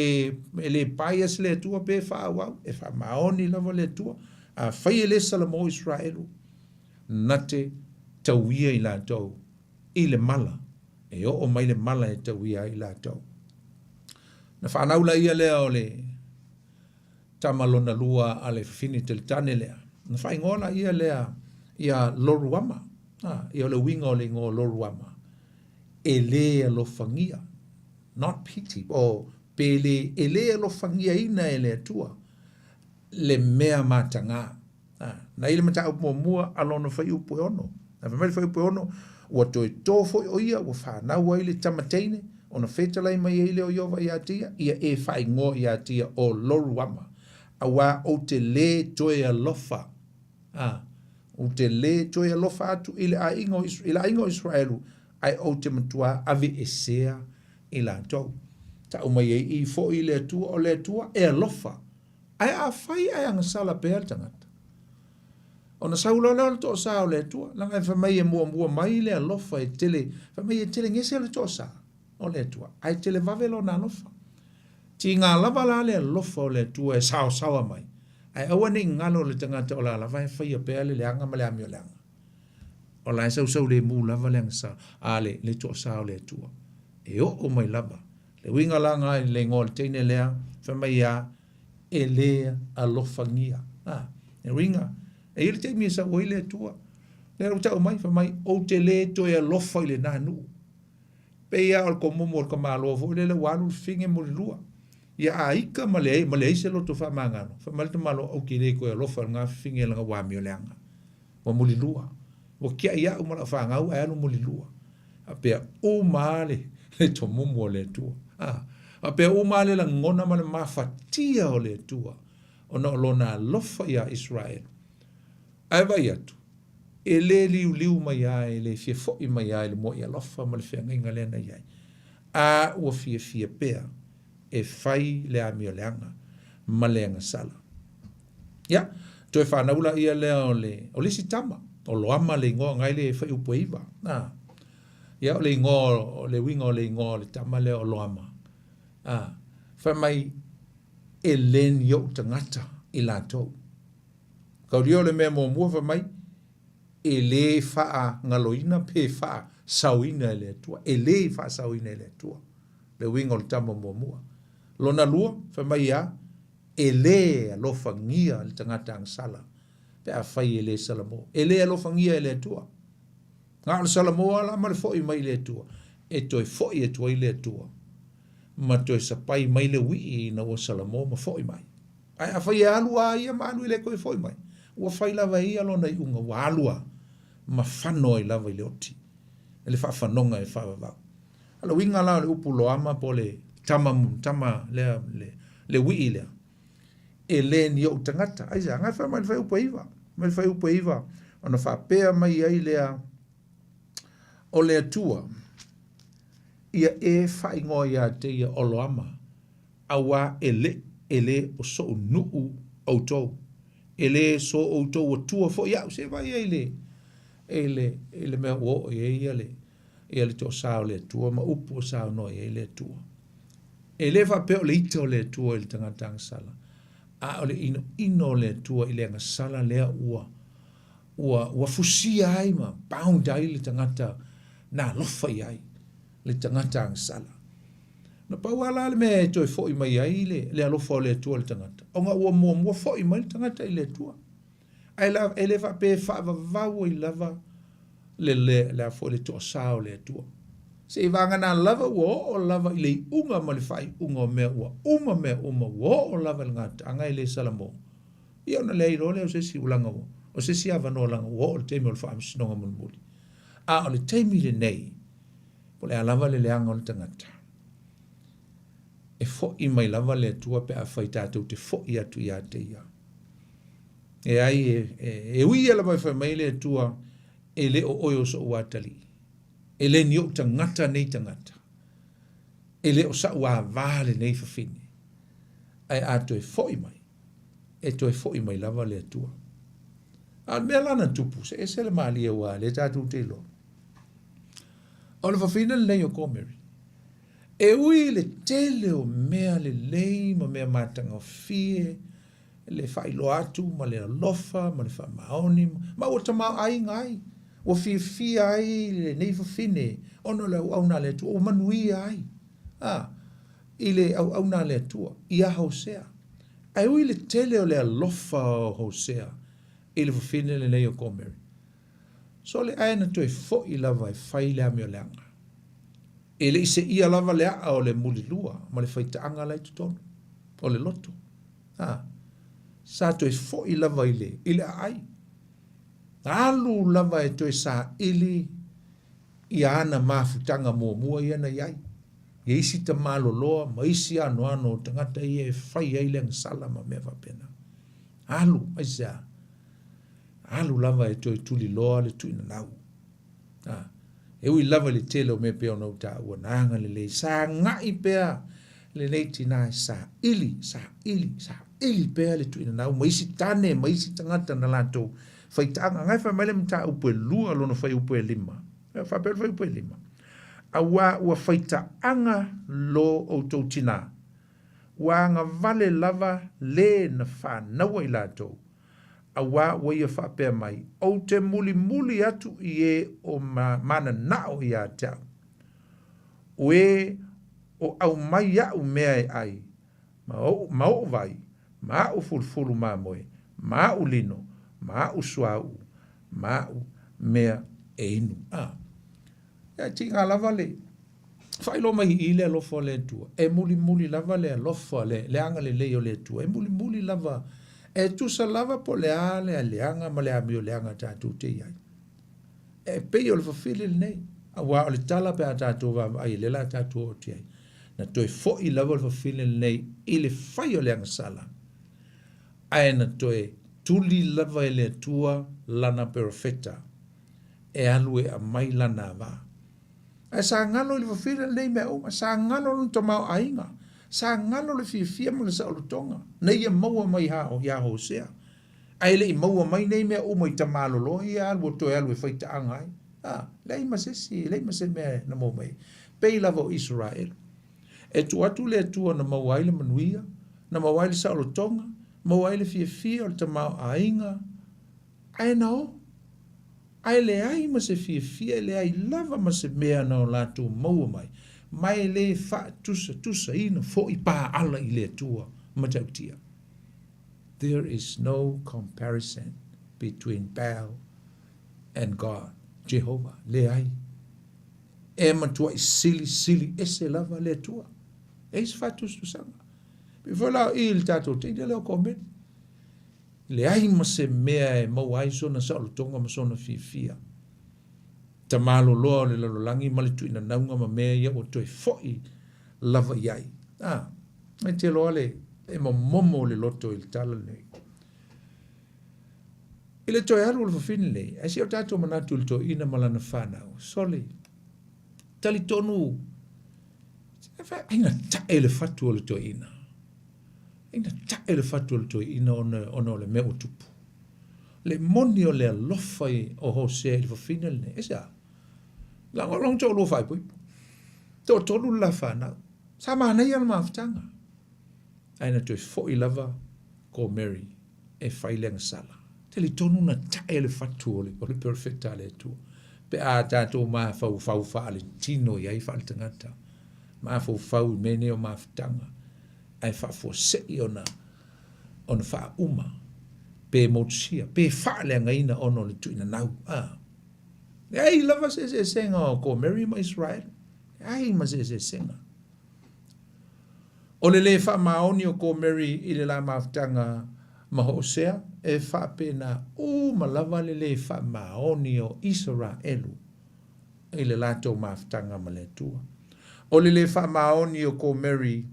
Speaker 1: e le bias le Atua pe faaauau, e faamaoni lava le Atua. Afai e le salamo Israelu, na te tauia i latou i le mala, e oo mai le mala e tauia ai i latou. Na fanau laia lea o le tama lona lua a le fafine teletane lea. Na faaigoa laia lea ia Loruama. Ah, ia o le uiga o le igoa o Loruama, e le alofagia. Not pity, o pe le, e le alofagiaina e le Atua le mea mataga. A, na i le mataupu muamua a lona fuaiupu e ono. Na fai mai le fuaiupu e ono, ua toe tō foi ʻo ia, ua fanau ai le tama teine, ona fetalai mai ai lea o Ieova iā te ia, ia e faaigoa iā te ia ʻo Loruama, auā ou te lē toe alofa, a, ou te lē toe alofa atu i le aiga o, i le aiga o Iseraelu, ae ou te matuā aveesea i latou. Tau mai ai i foi le Atua, o le Atua e alofa, Ae afai ae agasala pea le tagata, ona sau loa lea o le toasa o le Atua, leaga e fai mai e muamua mai le alofa e tele, fai mai e tele gese le toasa o le Atua, ae tele vave lona alofa. Tiga lava la le alofa o le Atua e saosaoa mai, ae aua ne i galo le tagata o la lava e faia pea le leaga ma le amioleaga. O la e sausau lemu lava le agasala, a le, le toasa o le Atua. E oo mai lava Le uiga la nga i le igoa o le teine lea, fai mai ia, e le alofagia. A, le uiga, e i ai le taimi e sau ai le Atua, lea ua tau mai, fai mai, ou te le toe alofa i lena nuu. Pei lava o le komomo o le tamaloa foi lele ua alu le fine mulilua. Ia a ika ma leai, ma leai se loto faamagalo, fai mai le tamaloa, ou te le toe alofa i lena fafine leaga ua amioleaga. Ua mulilua. Ua kiaʻi au ma lau fanau ae alu mulilua. Faapea uma lava le, le tomumu o le Atua. A, faapea uma lava le lagona ma le mafatia o le Atua ona o Lona alofa iā Iseraelu. Ae vaai atu, e le liuliu mai lava, e le fia foʻi mai lava i le moaʻi alofa ma le feagaiga lea na i ai. A ua fiafia pea e fai le amioleaga ma le agasala. Ia, toe fanau laia lea o le, o le isi tama, o Loama le igoa na i le fuaiupu e 9. A, ia, o le igoa, o le uiga o le igoa o le tama lea o Loama. A, fai mai, e le ni ou tagata i latou. Kaulia o le mea muamua fai mai, e le faagaloina pe faa faasaoina e le Atua, e le faasaoina e le Atua le uiga o le tama muamua. Lona lua, fai mai a, e le alofagia le tagata agasala pe afai e le salamo. E le alofagia e le Atua. Na o le salamo lava la ma le foi mai i le Atua, e toe foi atu ai le Atua ma toe sapai mai le uii ina ua salamo ma foi mai. Ae afai e alu a ia ma alu e le toe foi mai, ua fai lava e ia lona iuga, ua alu a ma fano ai lava i le oti, i le faafanoga e faavavau. O le uiga la o le upu loama po o le tama, tama lea, le, le uii lea, e le ni ou tagata. Aisea? Agai fai mai le fuaiupu e 9. Mai le fuaiupu e 9, ona faapea mai ai lea, o le Atua, ia e faaigoa ia te ia o Loama, auā e le, e le o soʻu nuu outou, e le so outou Atua foi aʻu. Se vaai ai le, i le, i le mea ua oo i ai ia le, ia le toasā o le Atua ma upu ua saunoa i ai le Atua. E le faapea o le ita o le Atua i le tagata agasala, a o le inoino o le Atua i le agasala lea ua, ua, ua fusia ai ma bound ai le tagata na alofa i ai, le tagata agasala. Na pau lava la le mea e toe foi mai ai le, le alofa o le Atua i le tagata, ona ua muamua foi mai le tagata i le Atua. Ae la, e le faapea e faavavau ai lava le, le, le a foi le toasā o le Atua. Seiavagana lava ua oo lava i le iuga ma le faaiuga o mea ua uma mea uma, ua oo lava i le gataaga e le salamo, ia ona leai loa lea o se isi ulaga ua, o se isi avanoa leaga ua oo i le taimi o le faamasinoga mulimuli. A o le taimi lenei, po o le a lava le leaga o le tagata, e foi mai lava le Atua pe afai tatou te foi atu ia te Ia. E ai, e, e, e ui ia lava e fai mai le Atua, e le o oe o soʻu atalii, e le ni ou tagata nei tagata, e le o saʻu avā lenei fafine, ae a toe foi mai, e toe foi mai lava le Atua. A o le mea la na tupu, se ese le malie aua lea tatou te iloa. O le fafine lenei o Gomeri, e ui i le tele o mea lelei ma mea matagofie, le faailoa atu ma le alofa ma le faamaoni, ma ua tamaoaiga ai, ua fiafia ai lenei fafine ona o le auauna a le Atua, ua manuia ai a, i le auauna a le Atua ia Hosea. Ae ui i le tele o le alofa o Hosea i le fafine lenei o Gomeri, sole ae na toe foi lava e fai le amioleaga. E le i seia lava le a'a o le mulilua ma le faitaaga la i totonu o le loto. A, sa toe foi lava i le, i le aai. Alu lava e toe saili ia ana mafutaga muamua ia na i ai, ia isi tamaloloa ma isi anoano o tagata ia e fai ai le agasala ma mea faapena. Alu, aisea? Alu lava e toe tuliloa le tuinanau. A, e ui lava i le tele o mea pei ona ou taua, na agalelei, sa agai pea lenei tinā e saili, saili, saili pea le tuinanau ma isi tane ma isi tagata na latou faitaaga. Agai fai mai le mataupu e lua lona fuaiupu e lima. E faapea le fuaiupu e lima. Auā ua faitaaga lo outou tinā, ua agavale lava le na fanaua i latou, auā ua ia faapea mai, Ou te mulimuli atu i e o mananao ia te au, o e o aumai aʻu mea e ʻai, ma oʻu, ma oʻu wai, ma aʻu fulufulu mamoe, ma aʻu lino, ma aʻu suauu, ma aʻu mea e inu. A, e tiga lava le faailoa mai i i le alofa o le Atua. E mulimuli lava le alofa, le, le agalelei o le Atua. E mulimuli lava, e tusa lava po o le a le leaga ma le amio leaga tatou te i ai. E pei o le fafili lenei, auā o le tala pe a tatou vaavaai i lea o le a tatou oo atu i ai, na toe foi lava le fafine lenei i le fai o le agasala, ae na toe tuli lava e le Atua lana perofeta e alu e aumai lana avā. Ae sa galo i le fafine lenei mea uma, sa galo lona tamaoaiga, sa galo le fiafia ma le saolotoga na ia maua mai iā Hosea. Ae le i maua mai nei mea uma i tamaloloa ia alu ua toe alu e faitaaga ai. A, leai ma se isi, leai ma se mea na maua mai ai. Pei lava o Isaraelu. E tuu atu le Atua na maua ai le manuia, na maua ai le saolotoga, maua ai le fiafia o le tamaoaiga, ae na o. Ae leai ma se fiafia, e leai lava ma se mea na o latou maua mai, ma e le faatusatusaina foi Paala i le Atua matautia. There is no comparison between Baal and God, Jehovah. Leai. E matuai silisili ese lava le Atua. E i se faatusatusaga. Pei foi la i le tatou teine lea o Komeni. Leai ma se mea e maua ai sona saolotoga ma sona fiafia. Tamaloloa o le lalolagi ma le tuuinanauga ma mea ia ua toe foi lava i ai. A, e te iloa le, e momomo le loto i le tala lenei. I le toe alu o le fafine lenei, ae se i o tatou manatu i le toeaina ma lana fanau, sole, talitonu, ai na tae le fatu o le toeaina. Ai na tae le fatu o le toeaina ona, ona o le mea ua tupu. Le moni o le alofa o Hosea i le fafine lenei, aisea? Leaga o lona toalua faaipoipo. Toatolu le la fanau. Sa manaia le mafutaga. Ae na toe foi lava Gomeri e fai le agasala. Talitonu na tae le fatu o le, o le perofeta a le Atua. Pe a tatou mafaufau faaletino i ai faaletagata, mafaufau i mea nei o mafutaga, ae faafuasei ona, ona faauma, pe motusia, pe faaleagaina ona o le tuuinanau. A. Leai lava se eseesega o Gomeri ma Israeli. Leai ma se eseesega. O le lē faamaoni o Gomeri i le la mafutaga ma Hosea, e faapena uma lava le lē faamaoni o Isaraelu i le latou mafutaga ma le Atua. O le lē faamaoni o Gomeri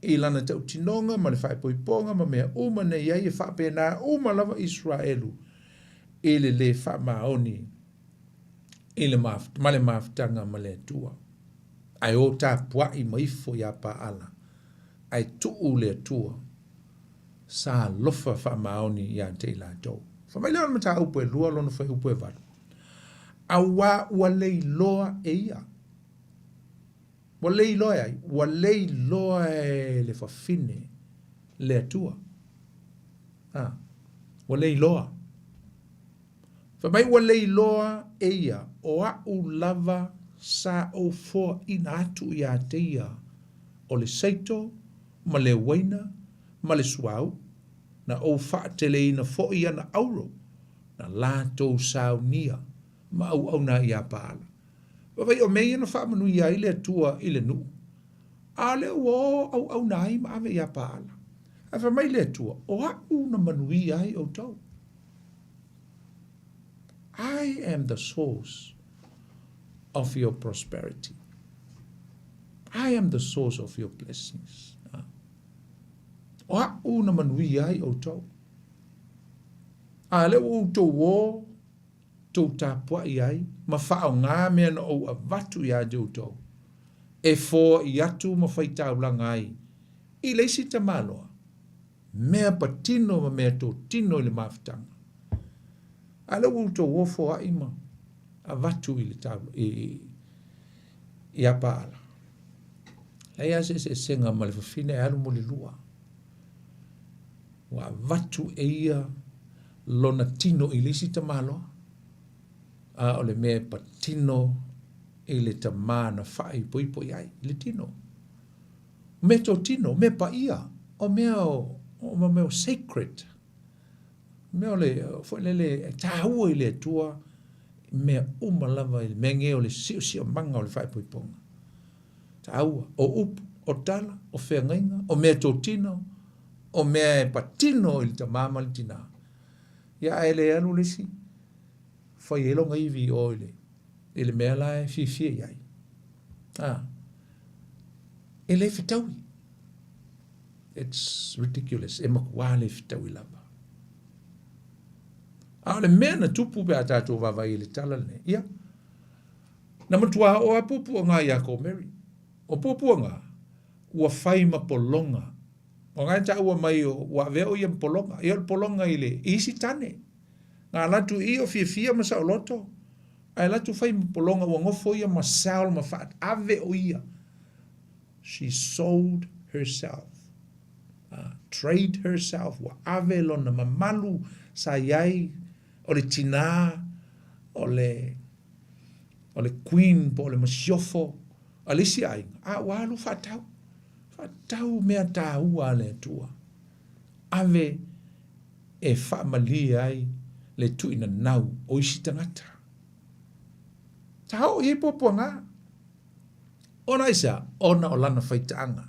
Speaker 1: i lana tautinoga ma le faaipoipoga ma mea uma na i ai, e faapena uma lava Isaraelu i le lē faamaoni i le ma le mafutaga ma le Atua. Ae o tapuai ma ifo iā Paala, ae tuu le Atua sa alofa faamaoni ia te i latou. Fai mai lea o le mataupu e lua lona fuaiupu e valu, Auā ua leiloa e ia. Ua leiloa e ai? Ua leiloa e le fafine le Atua. A, ua leiloa. Fai mai ua leiloa e ia, o a'u lava sa ou foaina atu iā te ia o le seito ma le uaina ma le suauu, na ou faateleina foʻi ana auro na latou saunia ma auauna ai iā Paala. Vaavaai o mea ia na faamanuia ai le Atua i le nuu, a o lea ua o auauna ai ma ave iā Paala. Ae fai mai le Atua, o a'u na manuia ai outou. I am the source of your prosperity. I am the source of your blessings. O a'u na manuia ai outou. A lea ua outou o tou tapuai ai ma faaaoga mea na ou avatu iā te outou, e foai atu ma faitaulaga ai i le isi tamaloa, mea patino ma mea totino i le mafutaga. A lea ua outou o foai ma avatu i le taula, i, iā Paala. Leai lava se eseesega ma le fafine e alu mulilua. Ua avatu e ia lona tino i le isi tamaloa, a o le mea e patino i le tamā na faaipoipo i ai, i le tino. Mea totino, mea paia, o mea o, o mea o sacred, mea o le, foi lele, e tāua i le Atua, mea uma lava i le mea nei o le siosiomaga o le faaipoipoga. Tāua, o upu, o tala, o feagaiga, o mea totino, o mea e patino i le tamā ma le tinā. Ia ae le alu le isi, fai ai lona ivi i o i le, i le mea la e fiafia i ai. A, e le fetaui. It's ridiculous. E matua le fetaui lava. A o le mea na tupu pe a tātou vaavaai i le tala lenei, ia, na matua oo a puapuaga iā Gomeri. O puapuaga, ua fai ma pologa. O lena e taua mai o, ua avea o ia ma pologa. Ia o le pologa i le, i isi tane. Na alu atu i i o fiafia ma saoloto, ae alu atu fai ma pologa ua nofo ia ma sell ma faaave o ia. She sold herself. Trade herself, ua ave lona mamalu sa i ai o le tinā. O le o le queen po o le masiofo a le isi aiga, a ua alu faatau. Faatau mea taua a le Atua. Ave e faamalie ai le tuuinanau o isi tagata. Sa oo i ai puapuaga. Ona aisea? Ona o lana faitaaga,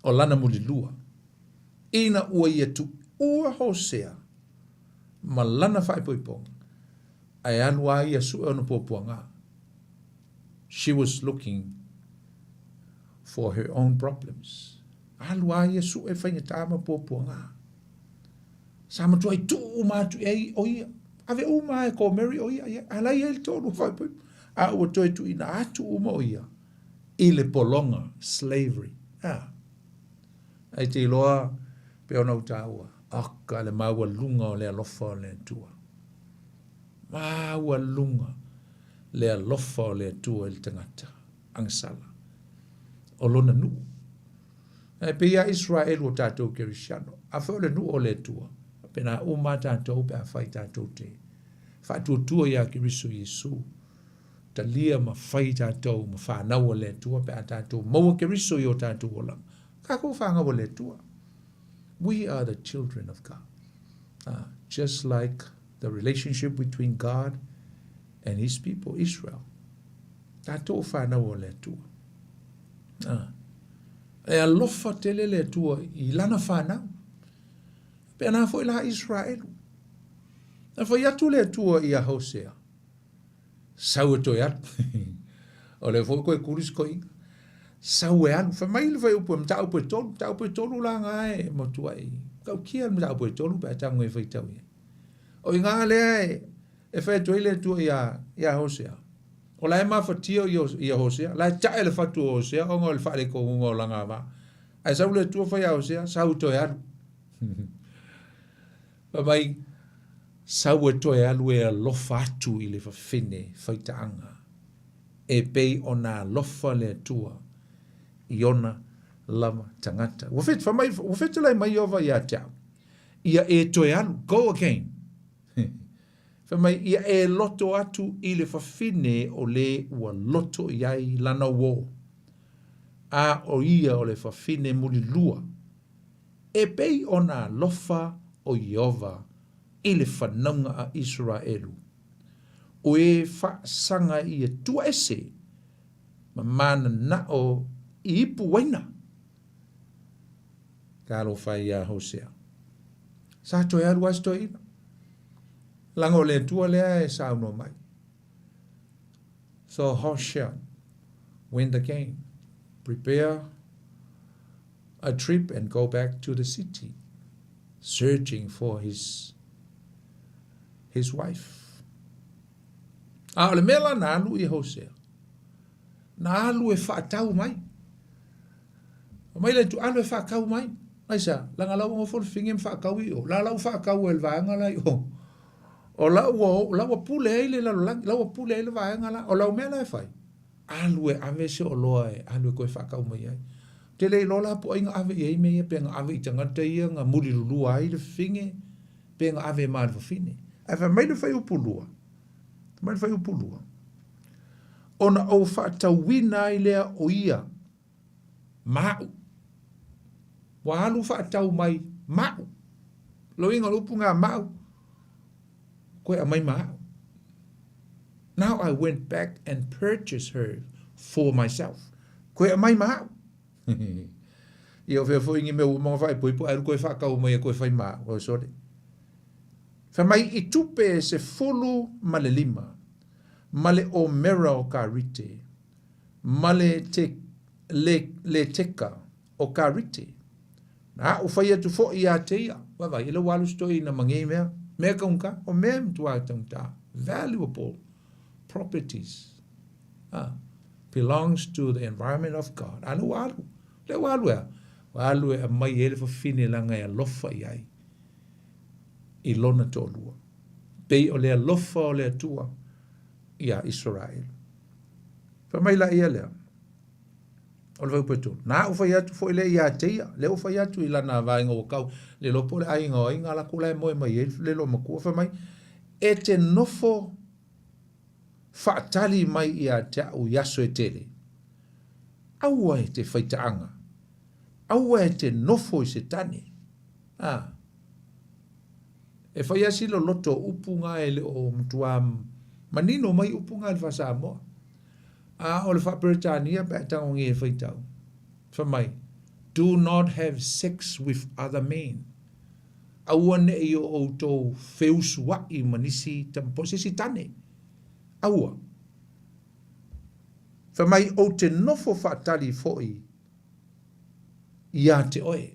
Speaker 1: o lana mulilua, ina ua ia tuua Hosea ma lana faaipoipoga, ae alu a ia sue ona puapuaga. She was looking for her own problems. Alu a ia sue faigata ma puapuaga. Sa matuai tuu uma atu i ai o ia. Ave uma e ko Mary o ia, ia. A la ia i le toalua faaipoipo. A ua toe tuuina atu uma o ia i le pologa, slavery. A. Ae te iloa pe ona ou taua, oka le maualuga o le alofa o le Atua. Maualuga le alofa o le Atua i le tagata agasala o lona nuu. Ae pei ia Israelu o tatou Kerisiano, afai o le nuu o le Atua, faapena uma a tatou pe afai tatou te faatuatua iā Keriso Iesu, talia ma fai tatou ma fanau a le Atua pe a tatou maua Keriso i o tatou olaga, tatou fanau a le Atua. We are the children of God. Just like the relationship between God and his people, Israel. Tatou o fanau a le Atua. E alofa tele le Atua i lana fanau. Pena foi la Israelu. Na fai atu le Atua ia Hosea. Sau e toe alu. O lea foi koe kuli se toeaina. Sau e alu. Fai mai le fuaiupu e mataupu e tolu. Mataupu e tolu la nga e matuai. Matautia le mataupu e tolu pe a tago e faitau i ai. O i ngā lea e, e fai atu ai le Atua ia, ia Hosea. O la e mafatia ia, ia Hosea. La e tae le fatu o Hosea ona o le faalekonuga o lana va. Ae sau le Atua fai ia Hosea, sau toe alu. Fai mai, Sau e toe alu e alofa atu i le fafine faitaaga, e pei ona alofa le Atua i ona lava tagata. Ua fai mai, ua fetalai mai Ieova ia te au, ia e toe alu, go again. Fai mai, ia e loto atu i le fafine o le ua loto i ai lana uō, a o ia o le fafine mulilua. E pei ona alofa o Ieova i le fanauga a Iseraelu, o e faasaga i Atua ese ma mananao i ipu waina. Talofa ai ia Hosea. Sa toe alu lava si toeaina. Leaga o le Atua lea e saunoa mai. So Hosea went again, prepare a trip and go back to the city, searching for his, his wife. A o le mea la na alu i Hosea, na alu e faatau mai. Mai le tu alu e faatau mai. Aisa, langa lau ngofo le finge ma faatau i o. La lau faatau e le vaega la i o. O la ua, la ua pule ai le lalolagi, la ua pule ai le vaega la. O lau mea la e fai. Alu e ave se oloa e alu e toe faatau mai ai. Ou te le iloa la po o ai na ave i ai mea ia, pe na ave i tagata ia na mulilulua ai le fafine, pe na ave ma le fafine. Ae fai mai le fuaiupu lua, fai mai le fuaiupu lua, ona ou faatauina ai lea o ia ma au. Ua alu faatau mai ma au. Loiga o le upu na ma au, koe aumai ma au. Now I went back and purchased her for myself. Koe aumai ma au. Ia o fea foi ni mea ua uma ona faaipoipo ae alu koe faatau mai e koe fai ma au. Oi sole. Fai mai i tupe 15 ma le omera o karite ma le te, le, le teka o karite. Na aʻu fai atu foi ia te ia, vaavaai, e le ua alu se toeaina ma nei mea, mea taugata, o mea e matua taugata, valuable properties, belongs to the environment of God. A lea ua alu, lea ua alu e a? Ua alu e aumai ai le fafine leaga e alofa i ai i lona toalua. Pei o le alofa o le Atua iā Isaraelu. Fai mai la ia lea, O le fuaiupu e tolu. Na aʻu fai atu foi lea ia te ia, lea ua fai atu i lana vaega ua kau, le iloa po o le aiga o ai na latou la e moe mai ai le loomatua, fai mai, E te nofo faatali mai ia te au i aso e tele. Aua e te faitaaga, aua e te nofo i se tane. A. E fai lava si loloto o upu na e le o matua manino mai upu na i le faa-Samoa. A o le faa-Peretania pe a tagogia e faitau, fai mai, Do not have sex with other men. Aua ne i o outou feusua'i ma nisi tama po o se isi tane. Aua. Fai mai, Ou te nofo faatali foi ia te oe.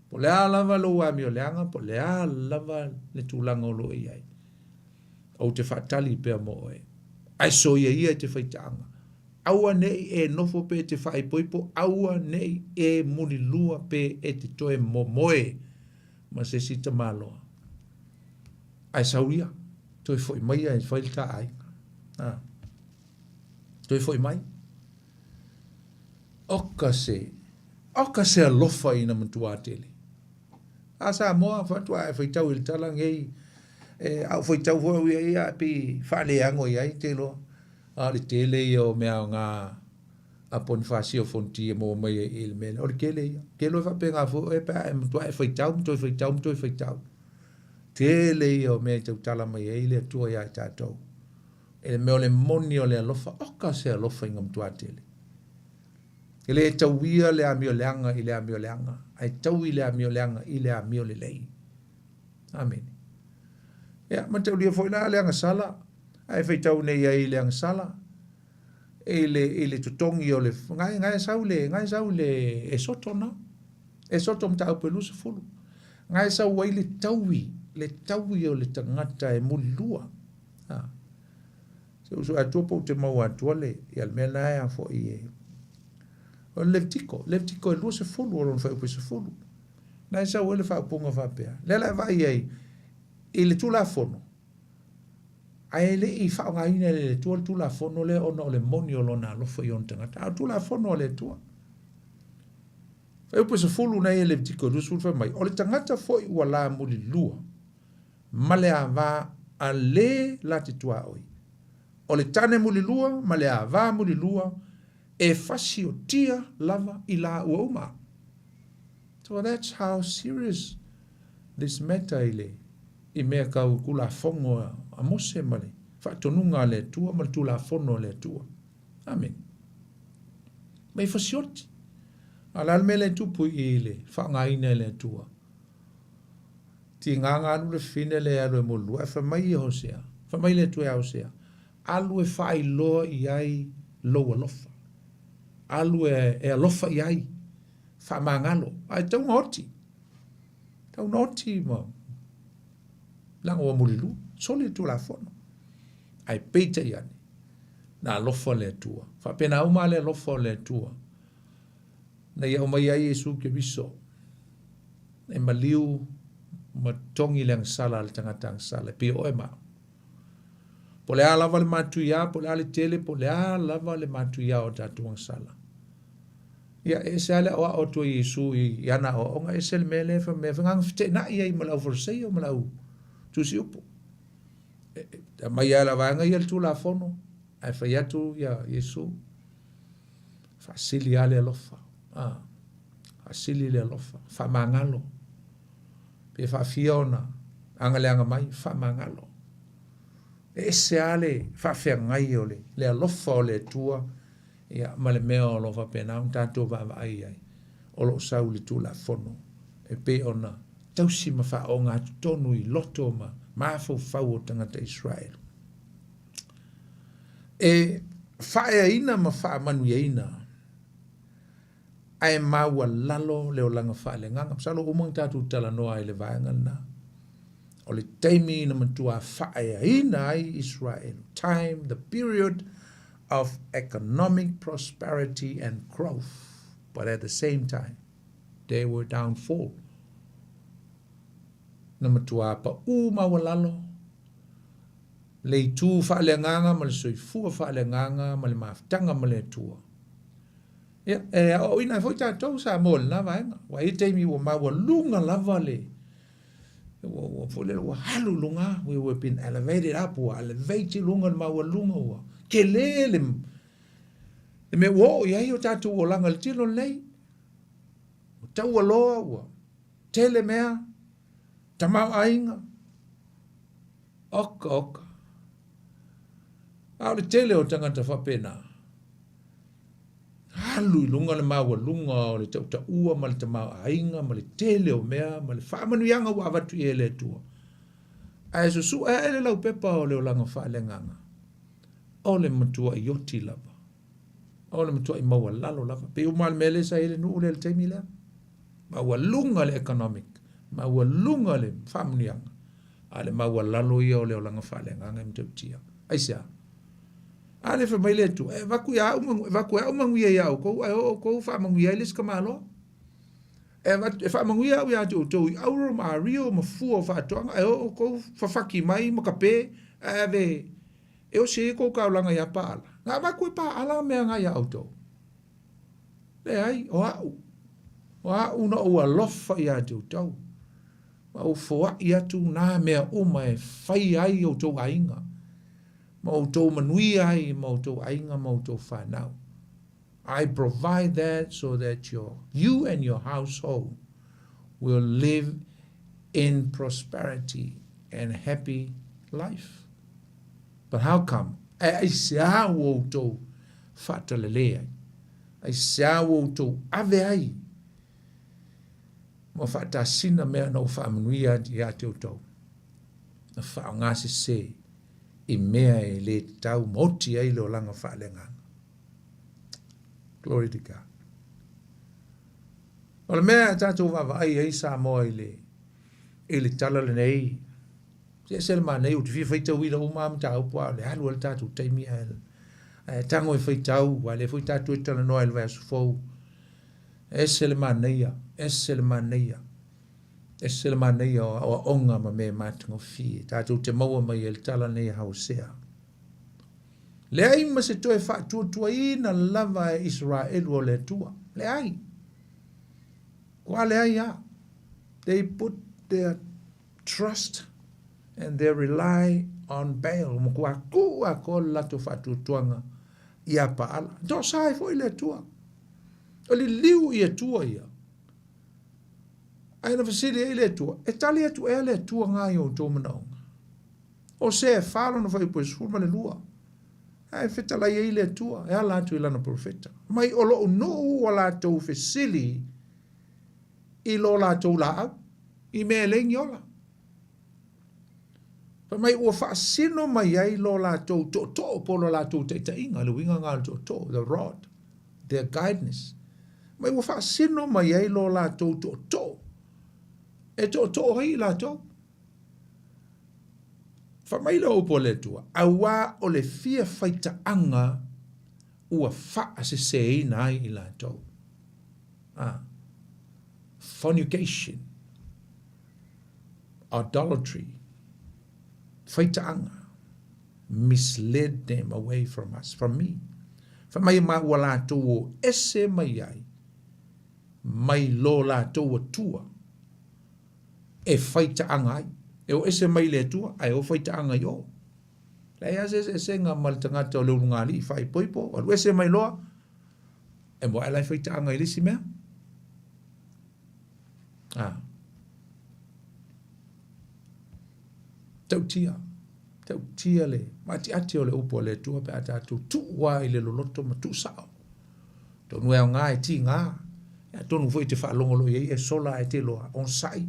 Speaker 1: Po o le a lava lou amioleaga, po o le a lava le tulaga o lo o i ai, ou te faatali pea mo oe. Ae soia ia e te faitaaga. Aua ne i e nofo pe te faaipoipo, aua ne i e mulilua pe e te toe momoe ma se isi tamaloa. Ae sau ia, toe foi mai ia e fai le ta aiga. A. Toe foi mai. Oka se, oka se alofa ina matuā tele. A Samoa, faatoa e faitau i le tala nei, e, a ou faitau foi au ia ia, e pei faaleago i ai te iloa. A o le tele ia o mea aoga a Ponifasia o Fonoti e maua mai ai i le mea lea. O le tele ia. Te iloa e faapena foi oe pe a e matua e faitau ma toe faitau ma toe faitau. Tele ia o mea e tautala mai ai le Atua iā i tatou. I le mea o le moni o le alofa, oka se alofa ina matua tele. E le tauia le amioleaga i le amioleaga, ae taui le amioleaga i le amio lelei. Amene. Ia, mataulia foi la le agasala, ae faitau nei ai i le agasala, i le, i le totogi o le, gae, gae sau le, gae sau le Esoto na, Esoto mataupu e 20, gae sau ai le taui, le taui o le tagata e mulilua. A. Se uso atua po te maua atua le, ia le mea na e a foi e, o le Levitiko, Levitiko e 20 o lona fuaiupu e 10. Na e sau ai le faaupuga faapea, lea la e vaai ai i le Tulafono, ae le i faaaogaina e le Atua le Tulafono lea ona o le moni o lona alofa i ona tagata, a o le Tulafono a le Atua. Fuaiupu e 10 na ia Levitiko e 20 fai mai, o le tagata foi ua la mulilua, ma le ava a le la te tuaoi. O le tane mulilua ma le ava mulilua e fasiotia lava i la ua uma. So that's how serious this matter i le i mea kau Tulafono a Mose ma le faatonuga a le Atua ma le Tulafono a le Atua. Amene. Mai fasioti. A o le a le mea lea e tupu i le faaaogaina e le Atua? Tiga na alu le fine lea e alu e mulilua, ae fai mai ia Hosea, fai mai le Atua ia Hosea, Alu e faailoa i ai lou alofa. Alu e, e alofa i ai, faamagalo. Ae tau na oti. Tau na oti ma leaga ua mulilua. Soli le Tulafono. Ae peitai ane, na alofa le Atua. Faapena uma le alofa o le Atua. Na ia aumai ai Iesu Keriso e maliu ma totogi le agasala a le tagata agasala, e pei o oe ma au. Po o le a lava le matuiā, po o le a le tele, po o le a lava le matuiā o tatou agasala. Ia, e ese lava le aoao atu a Iesu i ana aoaoga, ese le mea lea e fai mai, na feteenai ai ma le aufaleseio ma le au tusiupu. E, e aumai lava e la vaega ia le Tulafono, ae fai atu ia Iesu, Faasili lava le alofa. A, faasili le alofa, faamagalo. Pe faafia ona agaleaga mai, faamagalo. E ese lava le faafeagai o le, le alofa o le Atua ia, ma le mea o lo o faapena ona tatou vaavaai i ai, o lo o sau i le Tulafono e pei ona tausi ma faaogatotonu i loto ma mafaufau o tagata Israel. E faaeaina ma faamanuiaina ae maualalo le olaga faaleagaga. Masalo ua uma ona tatou talanoa ai i le vaega lena. O le taimi na matua faaeaina ai Israel, time, the period of economic prosperity and growth, but at the same time, they were downfall. Na matua paʻū maualalo le itu faaleagaga ma le soifua faaleagaga ma le mafutaga ma le Atua. Ia, e aoaoina ai foi tatou Samoa i lena vaega. Ua i ai taimi ua maualuga lava le, Ua, ua foi lele, ua alu i luga, we were been elevated up, ua elevate i luga le maualuga, ua tele le, le mea ua oo i ai o tatou olaga i le tino lenei. Ua taualoa, ua tele mea, tamaoaiga, oka oka. A o le tele o tagata faapena, alu i luga le maualuga o le tautaua ma le tamaoaiga ma le tele o mea ma le faamanuiaga ua avatu i ai e le Atua. Ae susue ae le laupepa o le olaga faaleagaga, o le matuai oti lava, o le matuai maualalo lava. Pei uma lava le mea lea sa i ai le nuu lea i le taimi lea. Maualuga le economic, maualuga le faamanuiaga, a o le maualalo ia o le olaga faaleagaga e matautia. Aisea? A lea fai mai le Atua, e avatu ia au, e avatu e au manuia ia outou, ae o outou faamanuia ai le isi tamaloa. E avatu, e faamanuia au ia te outou i auro ma ario ma fua o faatoaga, ae o outou fafati mai ma kape, ae ave e osi ai tou taulaga ia Paala. Na avatu e Paala mea na ia outou. Leai, o au. O au na ou alofa ia te outou. Ma ou foai atu nā mea uma e fai ai outou aiga. Ma outou manuia ai ma outou aiga ma outou whanau. I provide that so that your, you and your household will live in prosperity and happy life. But how come? Ae aisea ua outou faatalale ai? Aisea ua outou ave ai ma faatasina mea na ou faamanuia atu ia te outou? Na faaaoga sese i mea e le tatau ma oti ai le olaga faaleagaga. Glory to God. O le mea a tatou vaavaai ai Samoa i le, i le tala lenei, Se ese le manaia, ou te fia faitauina uma lava mataupu, a o le alu ai le tatou taimi ae, ae tago e faitau, aua o lea foi tatou te talanoa i le vaiaso fou. Ese le manaia, ese le manaia, ese le manaia o aoaoga ma mea matagofie tatou te maua mai ai le tala nei a Hosea. Leai ma se toe faatuatuaina lava e Isaraelu o le Atua. Leai. Kua leai a. They put their trust and they rely on Baal. Ua matua tuu atoa le latou faatuatuaga ia Paala. Tosa ai foi le Atua. O liliu i Atua ia. Ae na fesili ai le Atua, e tali atu ea le Atua nga i outou manaoga? Hosea 4 lona fuaiupu e 12. Ae fetalai ai le Atua, e ala atu i lana profeta. Mai o lou nuu ua latou fesili i lo latou laau, i mea e leai ni ola. Fai mai ua faasino mai ai lo latou tootoo po o lo latou taitaiga, le uiga lena o le tootoo, the rod, their guidance. Mai ua faasino mai ai lo latou tootoo, e tootoo ai i latou. Fai mai le upu a le Atua, auā o le fia faitaaga ua faaseseina ai i latou. Ah, fornication, idolatry, faitaaga, misled them away from us, from me. Fai mai ma ua latou o ese mai ai, mai lo latou Atua, e faitaaga ai. E o ese mai le Atua, ae o faitaaga i o. Leai lava se eseesega ma le tagata o le ulugalii faaipoipo, alu ese mai loa, e moe la e faitaaga i le isi mea. Ah. Tautia, tautia le maatiati o le upu a le Atua pe a tatou tuu lava i le loloto ma tuu sao. Atonu e aoga e tiga, atonu foi e te faalogo loa i ai e sola ae te iloa, onosai,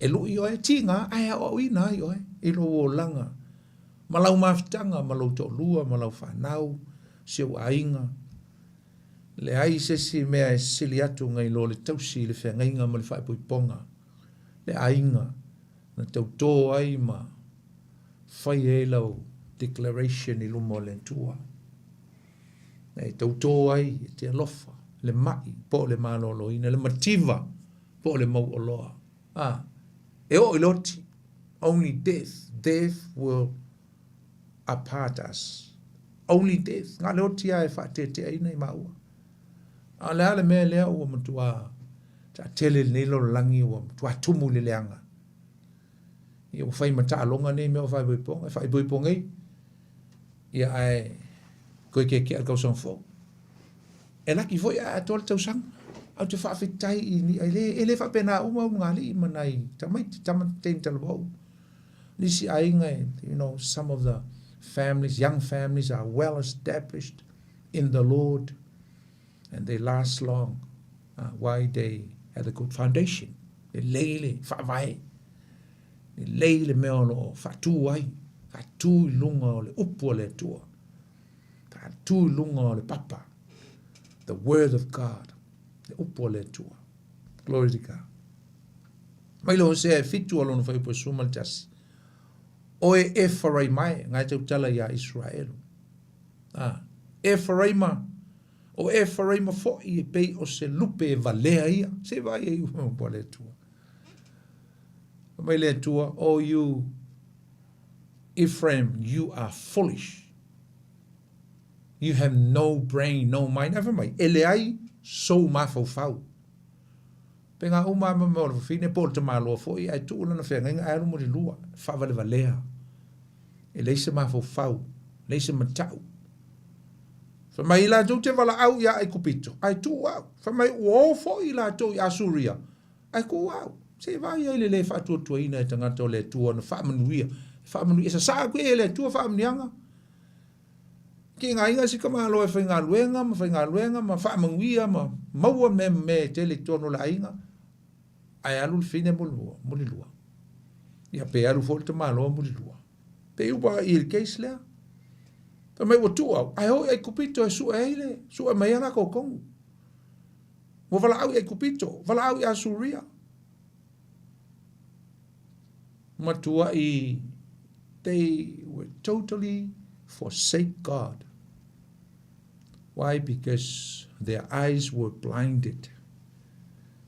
Speaker 1: e lui oe, tiga ae aoaoina ai oe i lou olaga ma lau mafutaga ma lou toalua ma lau fanau, si ou aiga. Leai se isi mea e sili atu nai lo le tausi i le feagaiga ma le faaipoipoga, le aiga na tauto ai ma fai ai lau declaration i luma o le Atua. E tauto ai e te alofa le mai po o le maloloina, le mativa po o le mauoloa. A, e oo i le oti, only death, death will apart us. Only death. Na o le oti lava e faateteaina i maua. A o le a le mea lea ua matua taatele i lenei lalolagi ua matua tumu i le leaga. Ia ua fai ma taaloga nei mea o faaipoipoga, e faaipoipo nei, ia ae toe keke'a le tausaga fou. E laki foi ae atoa le tausaga. Ae ou te faafetai i ni, e le, e le faapena uma ulugalii ma nai tamaiti, tama teine talavou. Nisi aiga, you know, some of the families, young families are well established in the Lord and they last long. Uh, why they had a good foundation. Lelei le faavae, lelei le mea o lo o faatū ai, faatū i luga o le upu a le Atua, faatū i luga o le papa, the word of God, le upu a le Atua. Glory to God. Mai le Hosea e fitu o lona fuaiupu e 11. Oe Efaraima e, ngai tautala iā Israelu. Ah, Efaraima, O Efaraima foi e pei o se lupe e valea ia. Se vaai ai ua le Atua. Fai mai le Atua, Oh you Ephraim, you are foolish. You have no brain, no mind. Ae fai mai, e leai sou mafaufau. Pe ngā uma ama me o le fafine po o le tamaloa foi, ae tuu lana feagaiga ae alu mulilua, faavalevalea. E leai se mafaufau, leai se matau. Fai mai latou te valaau iā Aikupito, ae tuu au. Fai mai ua o foi latou i Asuria, ae tuu au. Se i vaai ai le le faatuatuaina e tagata o le Atua ona faamanuia. Faamanuia, e sasaa atu e le Atua faamanuiaga. Ki ngā inga si ka malo e faigaluega ma faigaluega ma faamanuia ma maua mea mea e tele i totonu o le aiga, ae alu le fine mulilua, mulilua. Ia pe alu foi le tamaloa mulilua. Pei ua i le case lea. Fai mai ua tuu au, ae o i Aikupito e sue ai le, sue mai ai latou tonu. Ua valaau i Aikupito, valaau i Asuria. Matuai, they were totally forsake God. Why? Because their eyes were blinded.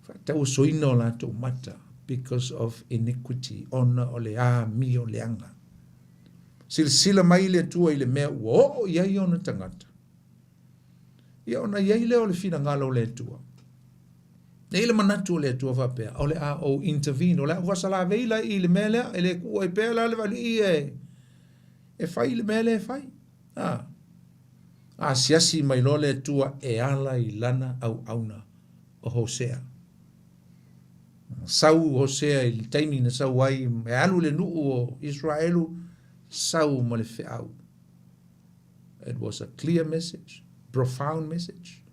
Speaker 1: Faatauosoina o latou mata because of iniquity, ona o le amio leaga. Silasila mai le Atua i le mea ua oo i ai ona tagata. Ia ona i ai lea o le finagalo o le Atua. E i ai le manatu o le Atua faapea, o le a ou intervene, o le a ou faasalavei la i le mea lea, e le tuu ai pea la le alii e, e fai le mea lea e fai. A, asiasi mai loa le Atua e ala i lana auauna o Hosea. Sau Hosea i le taimi na sau ai e alu i le nuu o Israelu, sau ma le feau. It was a clear message, profound message,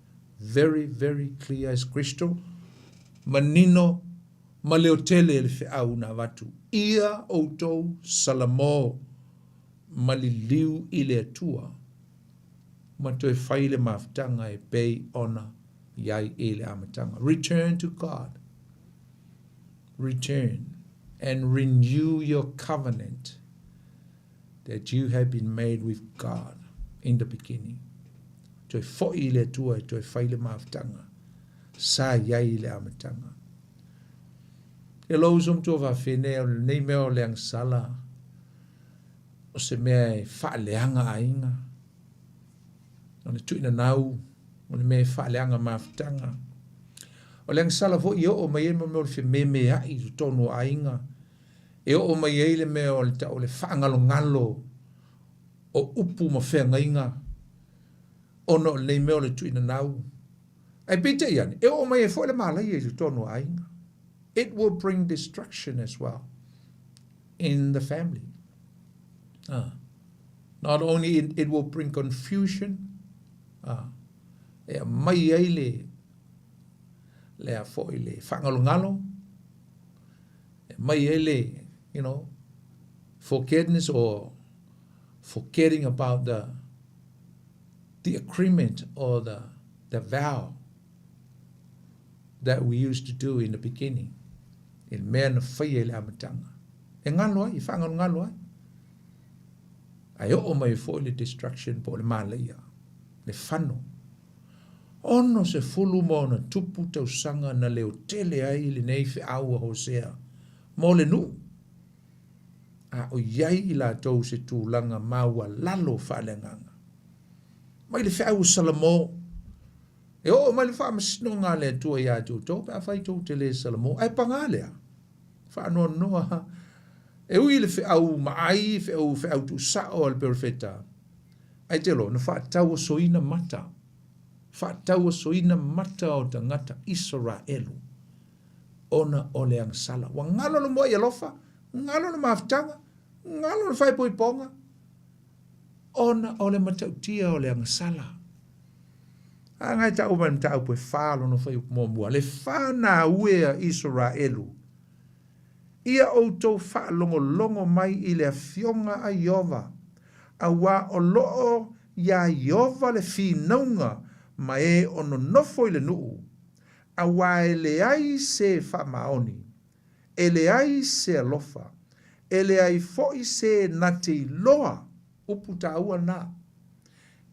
Speaker 1: very, very clear as crystal. Manino ma leotele le feau na avatu. Ia outou salamo ma liliu i le Atua ma toe fai le mafutaga e pei ona i ai i le amataga. Return to God. Return and renew your covenant that you have been made with God in the beginning. Toe foi i le Atua e toe fai le mafutaga sa i ai i le amataga. E lou uso matua fafine, o lenei mea o le agasala, o se mea e faaleaga aiga, o le tuuinanau, o le mea e faaleaga mafutaga. O le agasala foi e oo mai ai le mea o le fememeai i totonu o aiga, e oo mai ai le mea o le tau o le faagalogalo o upu ma feagaiga ona o lenei mea o le tuuinanau. Ae peitai ane, e oo mai ai foi le malaia i totonu o aiga. It will bring destruction as well in the family. Ah. Not only it, it will bring confusion, ah, e aumai ai le, lea foi le faagalogalo, e aumai ai le, you know, forgetness or forgetting about the, the agreement or the, the vow that we used to do in the beginning, i le mea na faia i le amataga. E galo ai, e faagalogalo ai. Ae oo mai foi le destruction po o le malaia, le fano. 60 ma ona tupu tausaga na leotele ai lenei feau a Hosea mo le nuu, a o i ai i latou se tulaga maualalo faaleagaga. Mai le feau o Salamo, e oo mai le faamasinoga a le Atua ia te outou pe afai tou te le Salamo. Ae paga lea, faanoanoa. E ui i le feau maai, feau, feau tuusao a le perofeta, ae te iloa, na faatauasoina mata, faatauasoina mata o tagata Isaraelu ona o le agasala. Ua galo le mua'i alofa, galo le mafutaga, galo le faaipoipoga, ona o le matautia o le agasala. A nga e taua mai le mataupu e fa lona fuaiupu muamua, le fanau e a Isaraelu, ia outou faalogologo mai i le Afioga a Ieova, auā o lo o iā Ieova le finauga ma e o nonofo i le nuu, auā e leai se faamaoni, e leai se alofa, e leai foi se na te iloa, upu taua lena,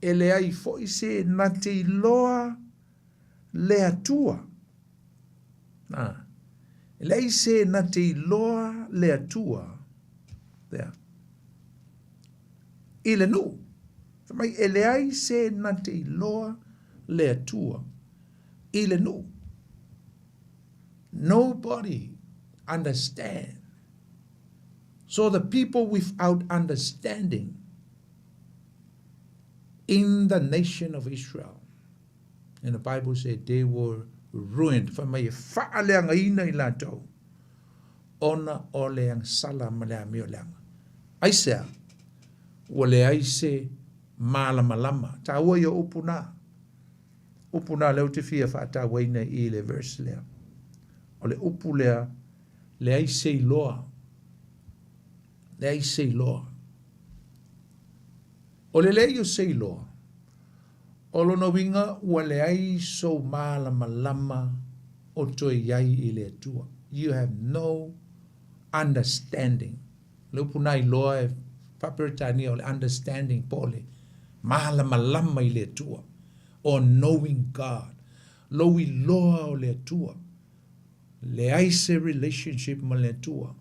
Speaker 1: e leai foi se na te iloa le Atua. A, e leai se na te iloa le Atua. Lea. I le nuu. Fai mai, e leai se na te iloa le Atua i le nuu. Nobody understand. So the people without understanding in the nation of Israel. And the Bible said they were ruined. Fai mai e faaleagaina i latou ona o le agasala ma le amio leaga. Aisea? Ua leai se malamalama. Taua ia upu na. Upu na lea ou te fia faatauaina i le verse lea. O le upu lea, leai se iloa. Leai se iloa. O le leai o se iloa, o lona uiga ua leai sou malamalama o toe i ai i le Atua. You have no understanding. O le upu na iloa e faa-Peretania o le understanding po o le malamalama i le Atua, or knowing God. Lou iloa o le Atua. Leai se relationship ma le Atua.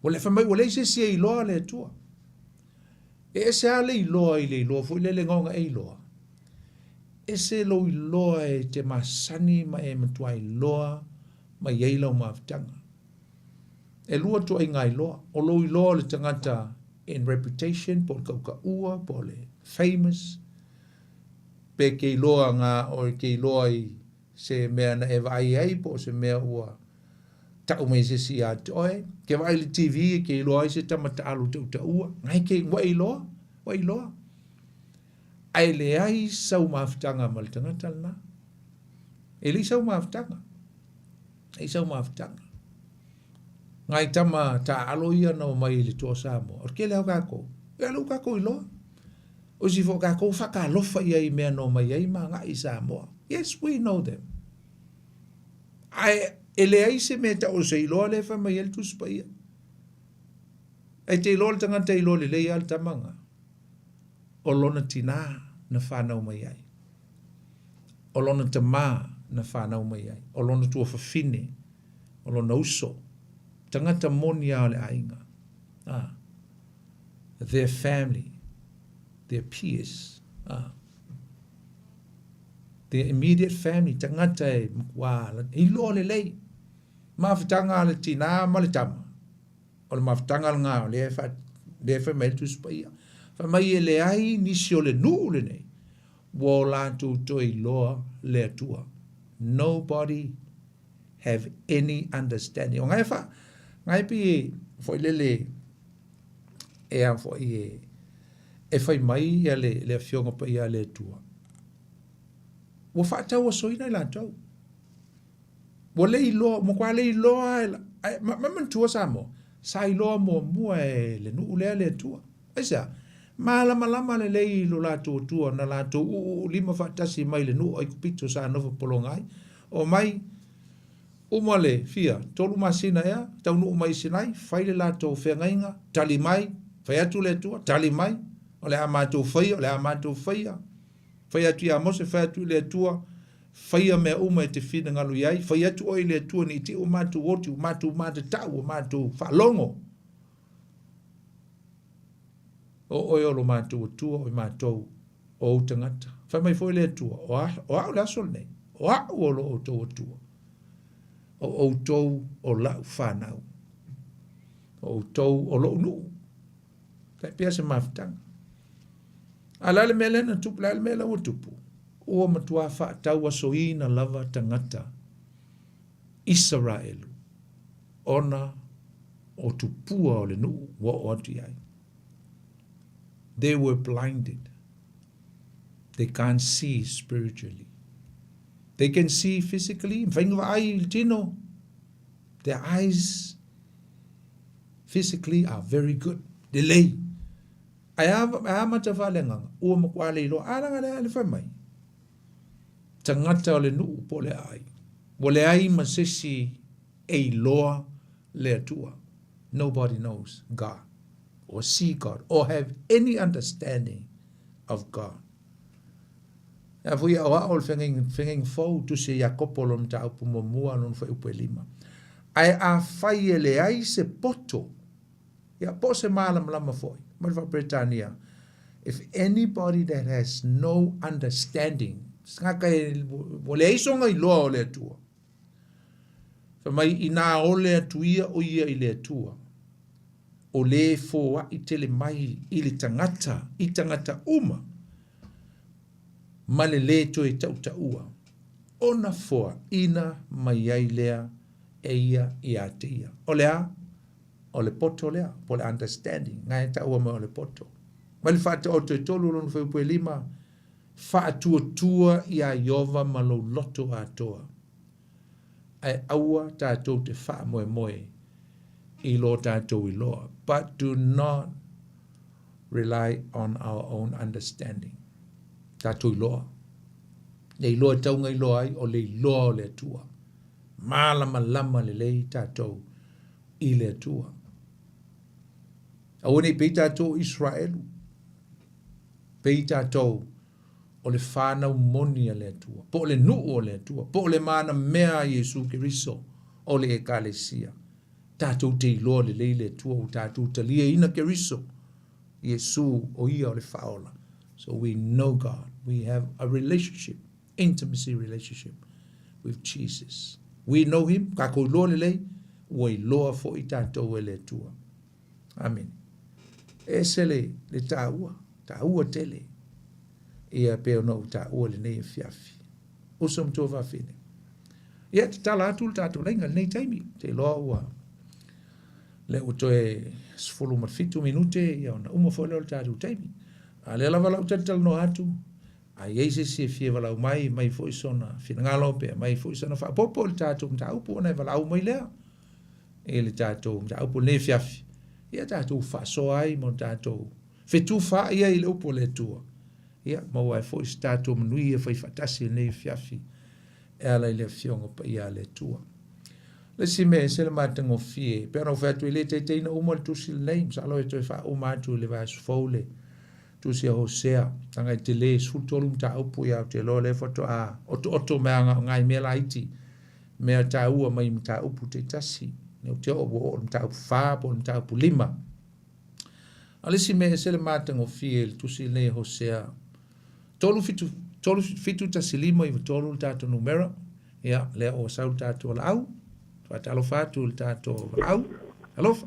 Speaker 1: Ua le, fai mai ua leai se isi e iloa le Atua. E ese lava le iloa i le iloa foi lele gaoga e iloa. Ese lou iloa e te masani ma e matua iloa mai ai lau mafutaga. E lua ituaiga iloa. O lou iloa o le tagata in reputation po o le kaukaua po o le famous, pe ke iloa nga o ke iloa i se mea na e vaai ai po o se mea ua tau mai e se isi ia te oe. Ke vaai i le TV e ke iloa ai se tama taalo tautaua, ngai ke ua e iloa, ua e iloa. Ae leai sau mafutaga ma le tagata lena. E leai sau mafutaga. Leai sau mafutaga. Ngai tama taalo ia na omai i le toa Samoa. O le tele lava o tatou, ia lea ua tatou iloa. O isi foi o tatou faatalofa i ai i mea na omai ai ma agai i Samoa. Yes, we know them. Ae e leai se mea e tau o se iloa lea e fai mai ai le Tusi Paia. E te iloa le tagata e iloa lelei lava le tama lena. O lona tinā na whanau mai ai. O lona tamā na whanau mai ai. O lona tuafafine. O lona uso. Tagata moni lava o le aiga. Ah. Their family. Their peers. Ah. Their immediate family. Tagata e makuā. E iloa lelei. Mafutaga a le tinā ma le tama. O le mafutaga lena o lea e fa, lea e fai mai ai le Tusi Paia. Fai mai e leai nisi o le nuu lenei ua o latou toe iloa le Atua. Nobody have any understanding. O ngai fa, ngai pi e foi lele e a foi e e fai mai ia le le afioga paia a le Atua. Ua faatauasoina i latou. Ua le iloa, matua le iloa e la, ae ma, ma manatua Samoa, sa iloa muamua e le nuu lea le Atua. Aisea? Malamalama lelei i lo latou Atua na latou uu lima faatasi mai le nuu o Aikupito sa nofo pologa ai. Omai, uma le fia, tolu masina ea, taunuu mai i Sinai, fai le latou feagaiga, tali mai, fai atu le Atua, tali mai, o le a matou faia, o le a matou faia. Fai atu iā Mose, fai atu i le Atua, Faia mea uma e te finagalo i ai, fai atu oe i le Atua ne i te i ua matou oti, ua matou matatau, ua matou faalogo. O oe o lo matou Atua, o i matou o ou tagata. Fai mai foi le Atua, o, a, o au le aso lenei, o au o lo outou Atua, o outou o lau fanau. O outou o lou nuu. Tai pea se mafutaga. A le a le mea lea na tupu, le a le mea la ua tupu? Ua matua faatauasoina lava tagata Isaraelu ona o tupua o le nuu ua oo atu i ai. They were blinded. They can't see spiritually. They can see physically, mafai ona vaai i le tino. Their eyes physically are very good. Lelei. Ae a, ae a mata faaleagaga, ua matua le iloa. A leaga le, le fai mai. Tagata o le nuu po o le aai. Ua leai ma se isi e iloa le Atua. Nobody knows God or see God or have any understanding of God. E a foi aoao le feagaiga fou, tusi a Iakopo lona mataupu muamua lona fuaiupu e lima. Ae afai e leai se poto, ia, po o se malamalama foi, ma le faa-Peretania, if anybody that has no understanding, se tagata e, ua leai sona iloa o le Atua, Fai mai, inā ole atu ia o ia i le Atua, o lē foaʻi tele mai i le tagata, i tagata uma, ma le lē toe taʻutaʻua, ona foaʻina mai ai lea e ia iā te ia. O le a? O le poto lea, po o le understanding, na e taua mai o le poto. Mai le faataoto e tolu lona fuaiupu e lima, Faatuatua iā Ieova ma lou loto atoa, ae aua tatou te faamoemoe i lo tatou iloa, but do not rely on our own understanding. Tatou iloa. Le iloa e tau ona iloa ai, o le iloa o le Atua. Malamalama lelei tatou i le Atua. Aua ne i pei tatou o Iseraelu. Pei tatou o le whānau moni a le Atua, po o le nuu o le Atua, po o le mana mea a Iesu Keriso o le Ekalesia. Tatou te iloa lelei le Atua ua tatou taliaina Keriso, Iesu o ia o le Faaola. So we know God. We have a relationship, intimacy relationship with Jesus. We know him, tatou iloa lelei, ua iloa foi tatou e le Atua. Amene. E ese le, le taua, taua tele. Ia pei ona ou taua lenei afiafi. Uso ma tuafafine. Ia, tatala atu le tatou laina lenei taimi. Te iloa ua lea ua toe 17 minute ia ona uma foi lea o le tatou taimi. A lea lava lau talatalanoa atu, a i ai se isi e fia valaau mai, mai foi sona finagalo pe mai foi sana faaopoopo i le tatou mataupu ona e valaau mai lea. i le tatou mataupu lenei afiafi, ia tatou faasoa ai ma tatou fetufaai ai i le upu a le Atua, ia maua ai foi se tatou manuia fai faatasi i lenei afiafi e ala i le Afioga Paia a le Atua. Le isi mea e ese le matagofie, pei ona ou fai atu e le taitaiina uma le tusi lenei, masalo e toe faauma atu i le vaiaso fou le tusi a Hosea, leaga e tele, 13 mataupu, ia ou te iloa o lea faatoa otooto mai lava na o nai mea laiti mea taua mai mataupu taitasi. Ou te oo ua oo i le mataupu 4 po o le mataupu 5. A le isi mea e ese le matagofie i le tusi lenei a Hosea, 3 7 3 7 1 5 9 3 le tatou numera. Ia, lea ua sau le tatou valaau. Faatalofa atu i le tatou valaau. Alofa.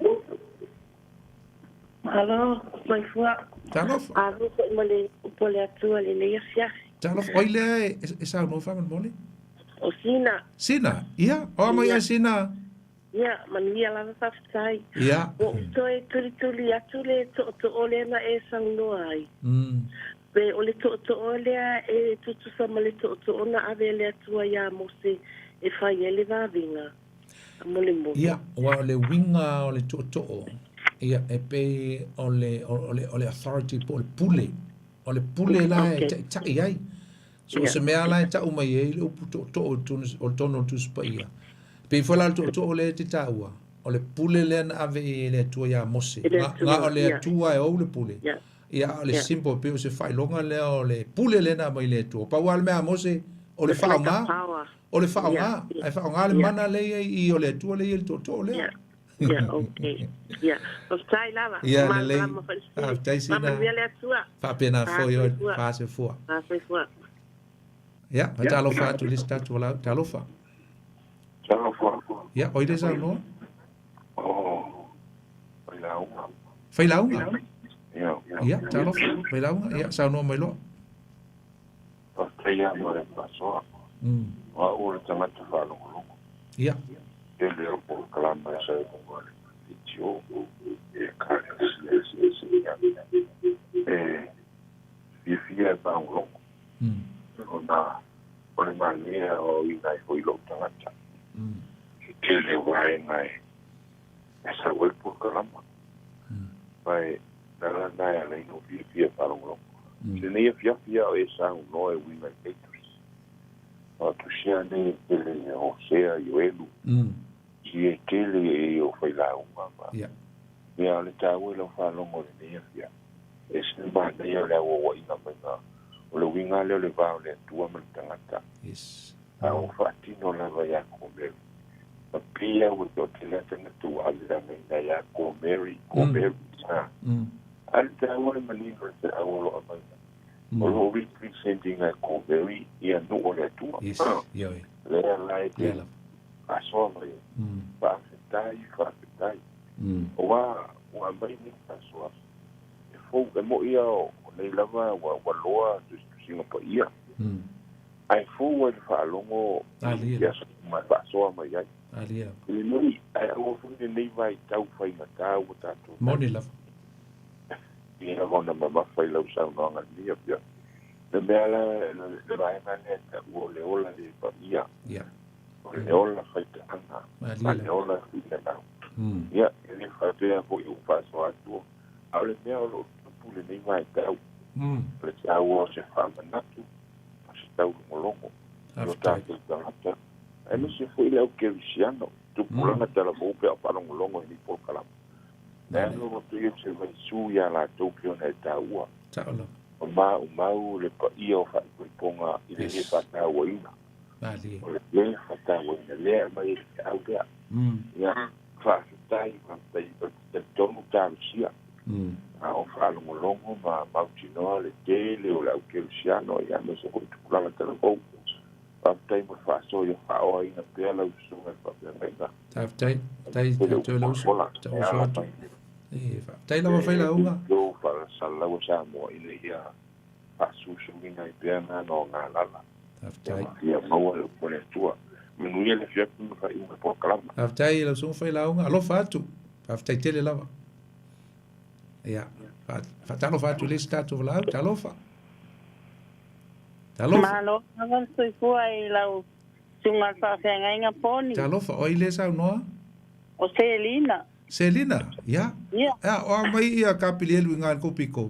Speaker 2: Alo, soifua.
Speaker 1: Talofa.
Speaker 2: Alo foi ma le upu a le Atua i lenei afiafi.
Speaker 1: Talofa. Oi lea e, e saunoa faamolemole?
Speaker 2: O Sina.
Speaker 1: Sina, ia. O a mai ia Sina?
Speaker 2: Ia, manuia lava faafetai.
Speaker 1: Ia.
Speaker 2: Ua ou toe tulituli atu le tootoo lea na e saunoa ai. Pe o le tootoo lea e tutusa ma le tootoo na ave e le Atua iā Mose e fai ai le vāviga. Faamolemole.
Speaker 1: Ia, aua o le uiga o le tootoo, ia, e pei o le, o le, o le authority po o le pule. O le pule la e taitai ai. So, o se mea la e tau mai ai le upu tootoo i totonu o le tonu o le Tusi Paia. E pei foi la o le tootoo lea e te taua, o le pule lea na ave i le Atua iā Mose. Na, na o le Atua e ou le pule. Ia, a o le symbol, pei o se faailoga lea o le pule lea na aumai i le Atua. Pau lava le mea a Mose, o le faaaoga. O le faaaoga, ae faaaoga le mana lea i ai i o le Atua lea e i ai le tootoo lea.
Speaker 2: Ia, okay. Ia, faafetai lava.
Speaker 1: Ia, lelei. Faafetai Sina.
Speaker 2: Faamanuia le Atua.
Speaker 1: Faapena foi oe. Faasoifua.
Speaker 2: Faasoifua.
Speaker 1: Ia, faatalofa atu i le isi tatou valaau. Talofa.
Speaker 3: Talofa.
Speaker 1: Ia, oi le saunoa.
Speaker 3: Oh.
Speaker 1: Failauga. Ia, talofa, failauga, ia, saunoa mai loa.
Speaker 3: Faafetai lava mo le faasoa. O au o le tagata faalogologo.
Speaker 1: Ia.
Speaker 3: Tele o polokalama e saunoa le PTO, e Ekalesia, e fiafia e faalogologo. Ona o le malie e aoaoina ai foi lou tagata. I tele o vaega e sau ai le polokalama. Ma e le ala lena e ala ai ona ou fiafia e faalogologo. I lenei afiafi a o e saunoa e uiga i nei tusi. O tusi lava nei e tele ia Hosea, Ioelu, tusi e tele e o failauga ma mea. O le taua i lau faalogo i lenei afiafi, e ese le manaia o le auauaiga maiga o le uiga lea o le va o le Atua ma le tagata. A ua faatino lava ia Gomeri. Ma pei lava ua toatele lava tagata ua aveagaina ia Gomeri, Gomeri. A o le taua le manino o le feau o lo o aumaia, o lo o represent ina e Gomeri ia nuu o le Atua. Lea la e te faasoa mai ai. Faafetai, faafetai. Aua ua aumai nei faasoa e fou, e moi lava o nei lava ua loa tusitusiga paia. Ae fou ai le faalogo i aso uma e faasoa mai ai. I lenei, ae aua foi lenei vaitau faigata ua tatou i ai.
Speaker 1: Moni lava.
Speaker 3: I lava ona mamafa i lau saunoaga i lenei afiafi. Le mea la, le vaega lea e taua o le ola le paia. O le ola faitaaga, ma le ola finagalo. Ia, e le faapea foi ua faasoa atu, a o le mea o lo o tupu i lenei vaitau, o le taua o se faamanatu, o se taulogologo i o tatou tagata, aemaise foi le au kerisiano, tupulaga talavou pe a o faalogologo i nei polokalama. Leaga ua pei o se vaisu iā latou pei ona e taua. O maumau le paia o faaipoipoga i le le faatauaina. O le le faatauaina lea e aumai ai le feau lea. Ia, faafetai, faafetai, ou te talitonu talosia. A o faalogologo ma mautinoa le tele o le au kerisiano, ia, aemaise foi tupulaga talavou. Faafetai mo le faasoa ia faaoaina pea lau susuga i le faafeagaiga.
Speaker 1: Faafetai, faafetai tatou le uso, ta uso atu. E, faafetai lava failauga.
Speaker 3: Lo faasalalau Samoa ina ia faasusuina ai pea gana o galala.
Speaker 1: Faafetai.
Speaker 3: Ia maua le upu a le Atua. Manuia le afiafi ma faaiuga o polokalama.
Speaker 1: Faafetai lau susuga failauga, alofa atu. Faafetai tele lava. Ia, faatalofa atu i le isi tatou valaau, talofa. Talofa.
Speaker 4: Malo lava le soifua i lau susuga i le faafeagaiga Poni.
Speaker 1: Talofa, o ai lea saunoa?
Speaker 4: O Selina.
Speaker 1: Selina, ia.
Speaker 4: Ia.
Speaker 1: Ea, o a mai ia Kapilielu i ngā kopi kou.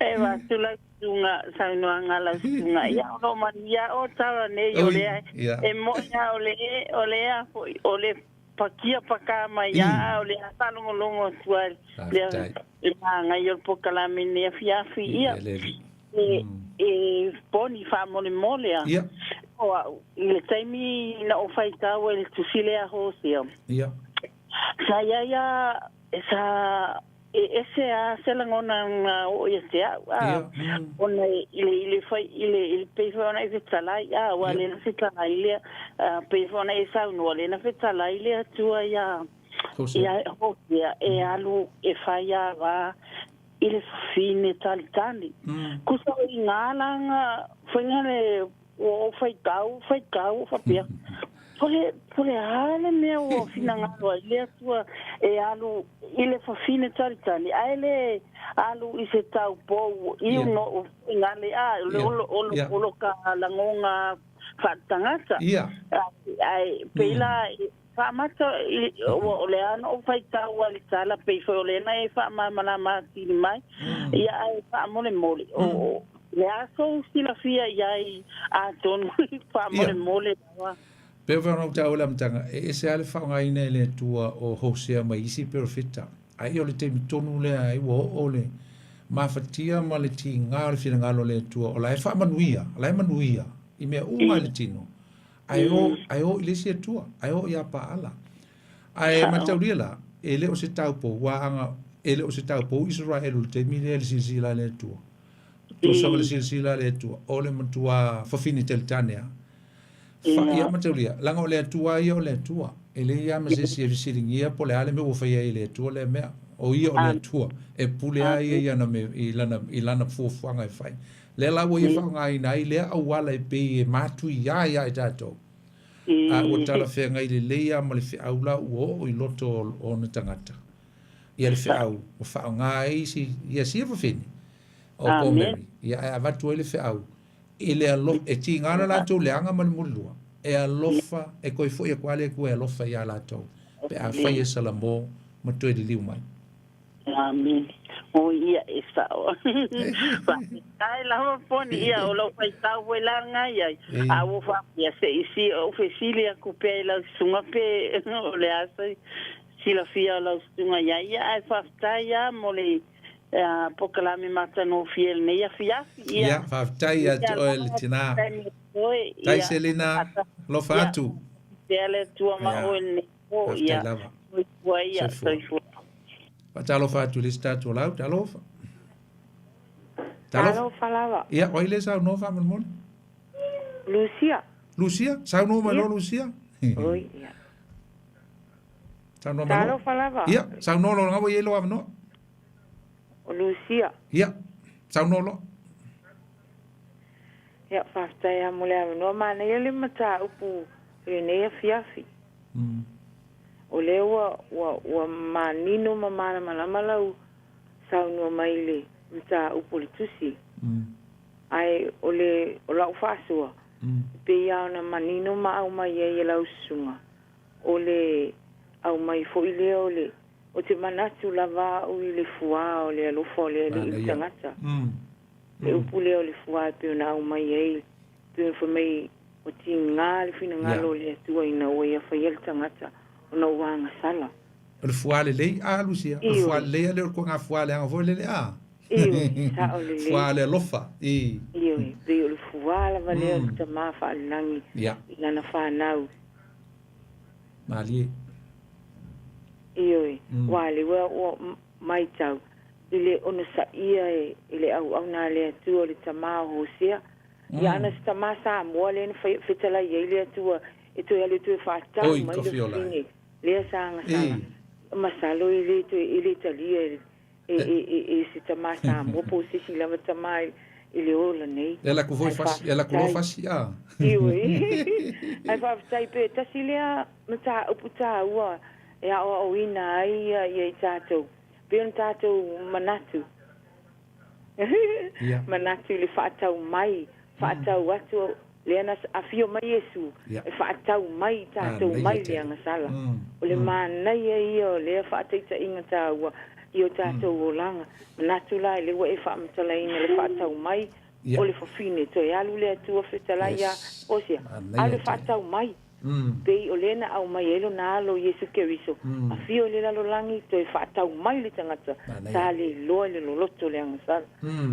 Speaker 4: E avatu lau susuga saunoaga lau susuga. Ia, o lo o manuia o tala nei o lea e mo'i lava o le o le a foi o le pakia pakā mai a a o le a faalogologo atu ai lea e māngai o le polokalame nei afiafi ia e e poni faamolemole a o au i le taimi na ou faitau ai i le tusi lea a Hosea sa iai a sa E ese a se lagona na oo ia te au, a, ona i le, i le fai, i le, i le pei foi ona e fetalai, a, ua le na fetalai lea, a, pei foi ona e saunoa le na fetalai le Atua ia, ia Hosea e alu e fai a va i le fafine talitali. Kusa o i ngā langa, whainga le Ua ou faitau, faitau, faapea, Po le, po le a le mea ua finagalo ai le Atua e alu i le fafine talitali, ae le alu i se taupou i
Speaker 1: Ia.
Speaker 4: no ingale a, o le
Speaker 1: Ia.
Speaker 4: olo, olo,
Speaker 1: Ia.
Speaker 4: olo ka lagoga faaletagata.
Speaker 1: Ia.
Speaker 4: Ai, ai, pei la e faamata i, ua o le a na ou faitau ai i le tala, pei foi o lena e faamalamalama atili mai, ia ae faamolemole, o, o, Le a sou silafia i ai atonu faamolemole lava.
Speaker 1: Pei foi ona ou taua i le amataga, e ese lava le faaaogaina e le Atua o Hosea mai isi perofeta. Ai o le taimi tonu lea ai ua oo le mafatia ma le tiga o le finagalo o le Atua o la e faamanuia, o la e manuia i mea uma i le tino, ae o, ae o i le isi Atua, ae o ia Paala. Ae mataulia la, e le o se taupou, ua aga, e le o se taupou Isaraelu i le taimi lea i le silasila a le Atua. Tusa ma le silasila a le Atua, o le matua fafine tele tane a. Ia ma taulia, leaga o le Atua ia o le Atua. E leai lava ma se isi e fesiligia po o le a le mea ua faia ai e le Atua lea mea. O ia o le Atua, e pule lava ia i ana mea, i lana, i lana fuafuaga e fai. Lea la ua ia faaaogaina ai lea auala e pei e matuia ai ia i tatou. A ua talafeagai lelei lava ma le feau la ua oo i loto o ona tagata. Ia le feau ua faaaoga ai isi, ia sia fafine o ko Mary, ia ae avatu ai le feau i le alo, e tiga le latou leaga ma le mulilua, e alofa, e toe foi atu lava le Atua e alofa iā latou, pe afai e salamo ma toe liliu mai.
Speaker 4: Amen. O ia e sao. Faafetai lava Poni, ia o lou faitau foi la lena i ai. A ua faapea se i si ou fesili atu pea i lau susuga pe o le a se silafia o lau susuga i ai ia, ae faafetai lava mo le polokalame matagofie i lenei afiafi.
Speaker 1: Ia, Ia, faafetai ia te oe le tina. Tai Selina, alofa atu.
Speaker 4: Pea le Atua ma oe lenei po.
Speaker 1: Faafetai lava.
Speaker 4: Soifua ia, soifua.
Speaker 1: Faatalofa atu i le isi tatou lau, talofa.
Speaker 5: Talofa lava.
Speaker 1: Ia, o ai lea e saunoa faamolemole?
Speaker 5: Lucia.
Speaker 1: Lucia, saunoa mai loa Lucia.
Speaker 5: Oi, ia.
Speaker 1: Saunoa mai loa.
Speaker 5: Talofa lava.
Speaker 1: Ia, saunoa loa lena ua i ai lou avanoa.
Speaker 5: O Lucia.
Speaker 1: Ia, saunoa loa.
Speaker 5: Ia, faafetai lava mo le avanoa. Manaia le mataupu i lenei afiafi. O lea ua, ua, ua manino ma malamalama lau saunoa mai i le mataupu o le tusi. Ae o le, o lau faasoa, e pei lava ona manino ma aumai ai e lau susuga, o le aumai foi lea o le, ou te manatu lava au i le fuā o le alofa o le Alii i le tagata. Le upu lea o le fuā e pei ona aumai ai, e pei ona fai mai ua tiga le finagalo o le Atua ina ua ia faia le tagata ona ua agasala.
Speaker 1: O le fuā lelei, a Lucia? O le fuā lelei a le o le kuaga fuā leaga foi lele, a?
Speaker 5: Ioe, sao lelei.
Speaker 1: Fuā le alofa, i.
Speaker 5: Ioe, pei o le fuā lava lea o le Tama Faalelagi i lana fanau.
Speaker 1: Malie.
Speaker 5: Ioe, ua le ua ua maitau i le onosaia e le auauna a le Atua o le tama o Hosea. Ia ana se tama Samoa lea na fetalai ai le Atua e toe alu e toe faatau mai le fafine lea sa agasala. Masalo e le toe e le talia e e e e se tama Samoa po o se isi lava tama i le ola nei.
Speaker 1: E alu atu foi fasi, e alu atu loa fasi, a.
Speaker 5: Ioe. Ae faafetai pe tasi lea mataupu taua e aoaoina ai ia i tatou, pei ona tatou manatu. Manatu i le faatau mai, faatau atu, lea na afio mai Iesu e faatau mai i tatou mai le agasala. O le manaia ia o lea faataitaiga taua i o tatou olaga. Manatu la i lea ua e faamatalaina le faatau mai o le fafine, toe alu le Atua fetalai ia Hosea, alu e faatau mai. Pei o lea na aumai ai lona Alo Iesu Keriso, afio i le lalolagi toe faatau mai le tagata sa le iloa i le loloto o le agasala.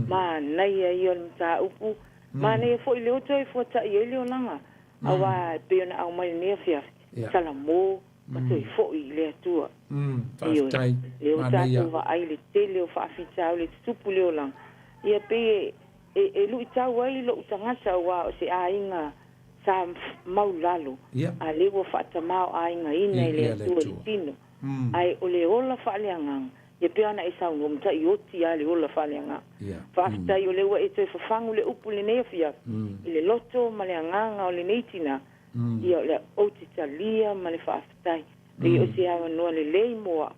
Speaker 5: Manaia ia o le mataupu, manaia foi lea ua toe fuata'i ai le olaga, auā e pei ona aumai i lenei afiafi, salamo ma toe fo'i i le Atua. Ioe, lea ua tatou vaai i le tele o faafitauli e tutupu i le olaga, ia pei e luitau ai lo'u tagata auā o se aiga sa maulalo, a lea ua faatamao-aigaina e le Atua i le tino, ae o le ola faaleagaga, ia pei ona e saunoa, matai oti lava le ola faaleagaga. Faafetai o lea ua e toe fafagu le upu i lenei afiafi, i le loto ma le agaga o lenei tina, ia o le ou te talia ma le faafetai. Pei o se avanoa lelei mo au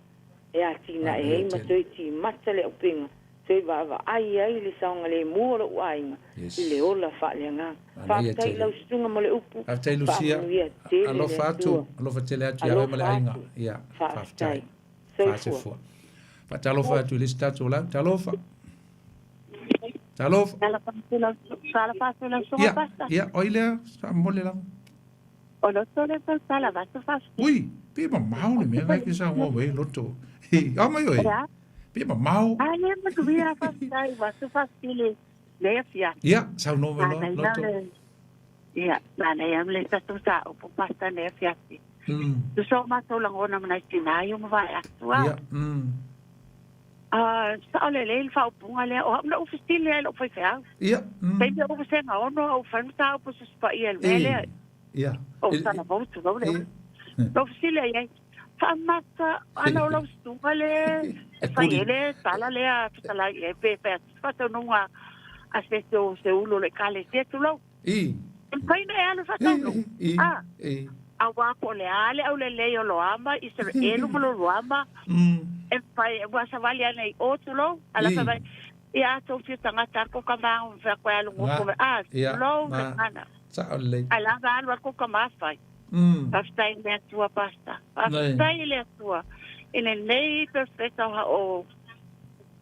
Speaker 5: e atinae ai ma toe timata le auupega Toe vaavaai ai le saogalemu o lou aiga i le ola faaleagaga. Faafetai i lau susuga mo le upu.
Speaker 1: Faafetai Lucia.
Speaker 5: Faamanuia tele le
Speaker 1: Alofa atu,
Speaker 5: Atua.
Speaker 1: alofa tele atu ia oe ma le
Speaker 5: Alofa
Speaker 1: aiga.
Speaker 5: atu.
Speaker 1: Ia,
Speaker 5: Faafetai.
Speaker 1: faafetai.
Speaker 5: Soifua.
Speaker 1: Faasefua. Faatalofa atu i le isi tatou lau. Talofa. Talofa.
Speaker 2: Talofa atu lau susuga
Speaker 1: Ia,
Speaker 2: Pastor.
Speaker 1: ia, o ai lea faamolemole lava.
Speaker 2: O loto le tautala vato fafetai.
Speaker 1: Ui, pe mamao le mea ngai ke saunoa mai ai loto. Hei, ao mai oe.
Speaker 2: Ea?
Speaker 1: Pe mamao.
Speaker 2: A le manuia faafetai vato fafetai le le afiafi.
Speaker 1: Ia, saunoa mai loa
Speaker 2: Manaia
Speaker 1: loto.
Speaker 2: le ia, manaia le tatou mataupu pasta le afiafi. Tusa o matou lagona ma nai tina i o mavae atu a.
Speaker 1: Ia,
Speaker 2: A sao lelei le faaupuga lea, o au na ou fesili ai i lou faifeau.
Speaker 1: Ia,
Speaker 2: Taimi o ou vasega ono, au fai mataupu se paia i le mea lea.
Speaker 1: Ia.
Speaker 4: O talavou tulou le. Lou fesili ai ai. Faamata ana o lau susuga le e fai ai le tala lea fetalai i ai pe fai atu se faataunuuga a se isi o se ulu o le Ekalesia tulou.
Speaker 1: I.
Speaker 4: E mafai ona e alu e faataunuu.
Speaker 1: I.
Speaker 4: A.
Speaker 1: I.
Speaker 4: Auā po o le a le aulelei o Loama, Isaraelu ma Loluama, e mafai, ua savali ane i o tulou, a la fai mai, ia a tou fia tagata ko ka mago ma fai atu ai alu gofo mai, a, tulou le gagana.
Speaker 1: Sao lelei.
Speaker 4: Ae lava alu atu ko ka mafai. Faafetai i le Atua, Pastor. Faafetai i le Atua i lenei perofeta o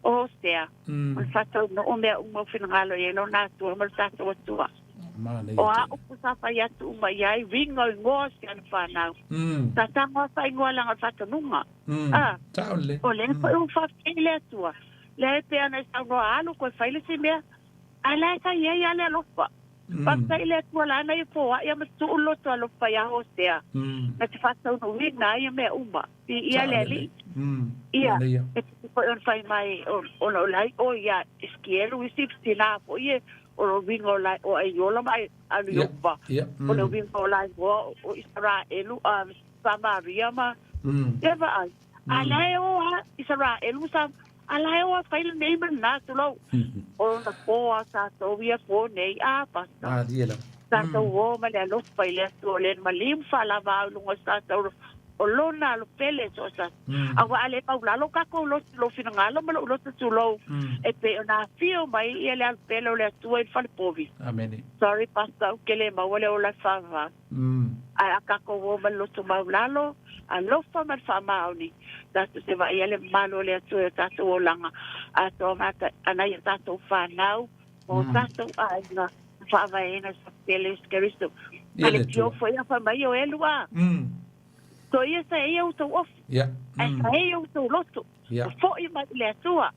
Speaker 4: o Hosea, o le faataunuu mea uma o finagalo i ai lona Atua ma le tatou Atua. O a upu sa fai atu uma i ai, uiga o igoa o si ana fanau. Sa tago a faaigoa leaga o le faatonuga. A, o lea foi ua faafetai i le Atua, lea e pei ona e saunoa alu koe fai le isi mea, Ae la e sa i ai lava le alofa. Faafetai i le Atua lana ia foai a ma tuu le loto alofa iā Hosea, na te faataunuuina ai ia mea uma. Viia le Alii. Ia, e tupu foi ona fai mai, ona o la i o ia Esekielu isi tinā foi e o le uiga o la o Aiola ma Aliopa, o le uiga o la igoa o Isaraelu, a Samaria ma, ia vaai. A la e o a Isaraelu sa a la e o a fai lenei ma lena, tulou. O lona po a tatou ia po nei, a pastor.
Speaker 1: Malie lava.
Speaker 4: Tatou o ma le alofa i le Atua o le maliu faalava au i luga o se tatou o lona alo pele so o se Aua a le maulalo kakou loto lou finagalo ma lou loto tulou e pei ona afio mai ia le alo pele o le Atua i le falepovi.
Speaker 1: Amene.
Speaker 4: Sorry pastor ou ke le maua le ola e whāwhā. Ae a kakou o ma le loto maulalo, alofa ma le faamaoni, tatou te vaai ai le mamalu o le Atua i o tatou olaga atoa ma ana i o tatou whanau, ma o tatou aiga, ma faavaeina sa pele Iesu Keriso.
Speaker 1: Ia
Speaker 4: A le
Speaker 1: le
Speaker 4: pio
Speaker 1: Atua.
Speaker 4: foi a whai mai o elu a. To ia sa e ia outou ofu, ae sa e ia outou loto, ma fo'i mai i le Atua.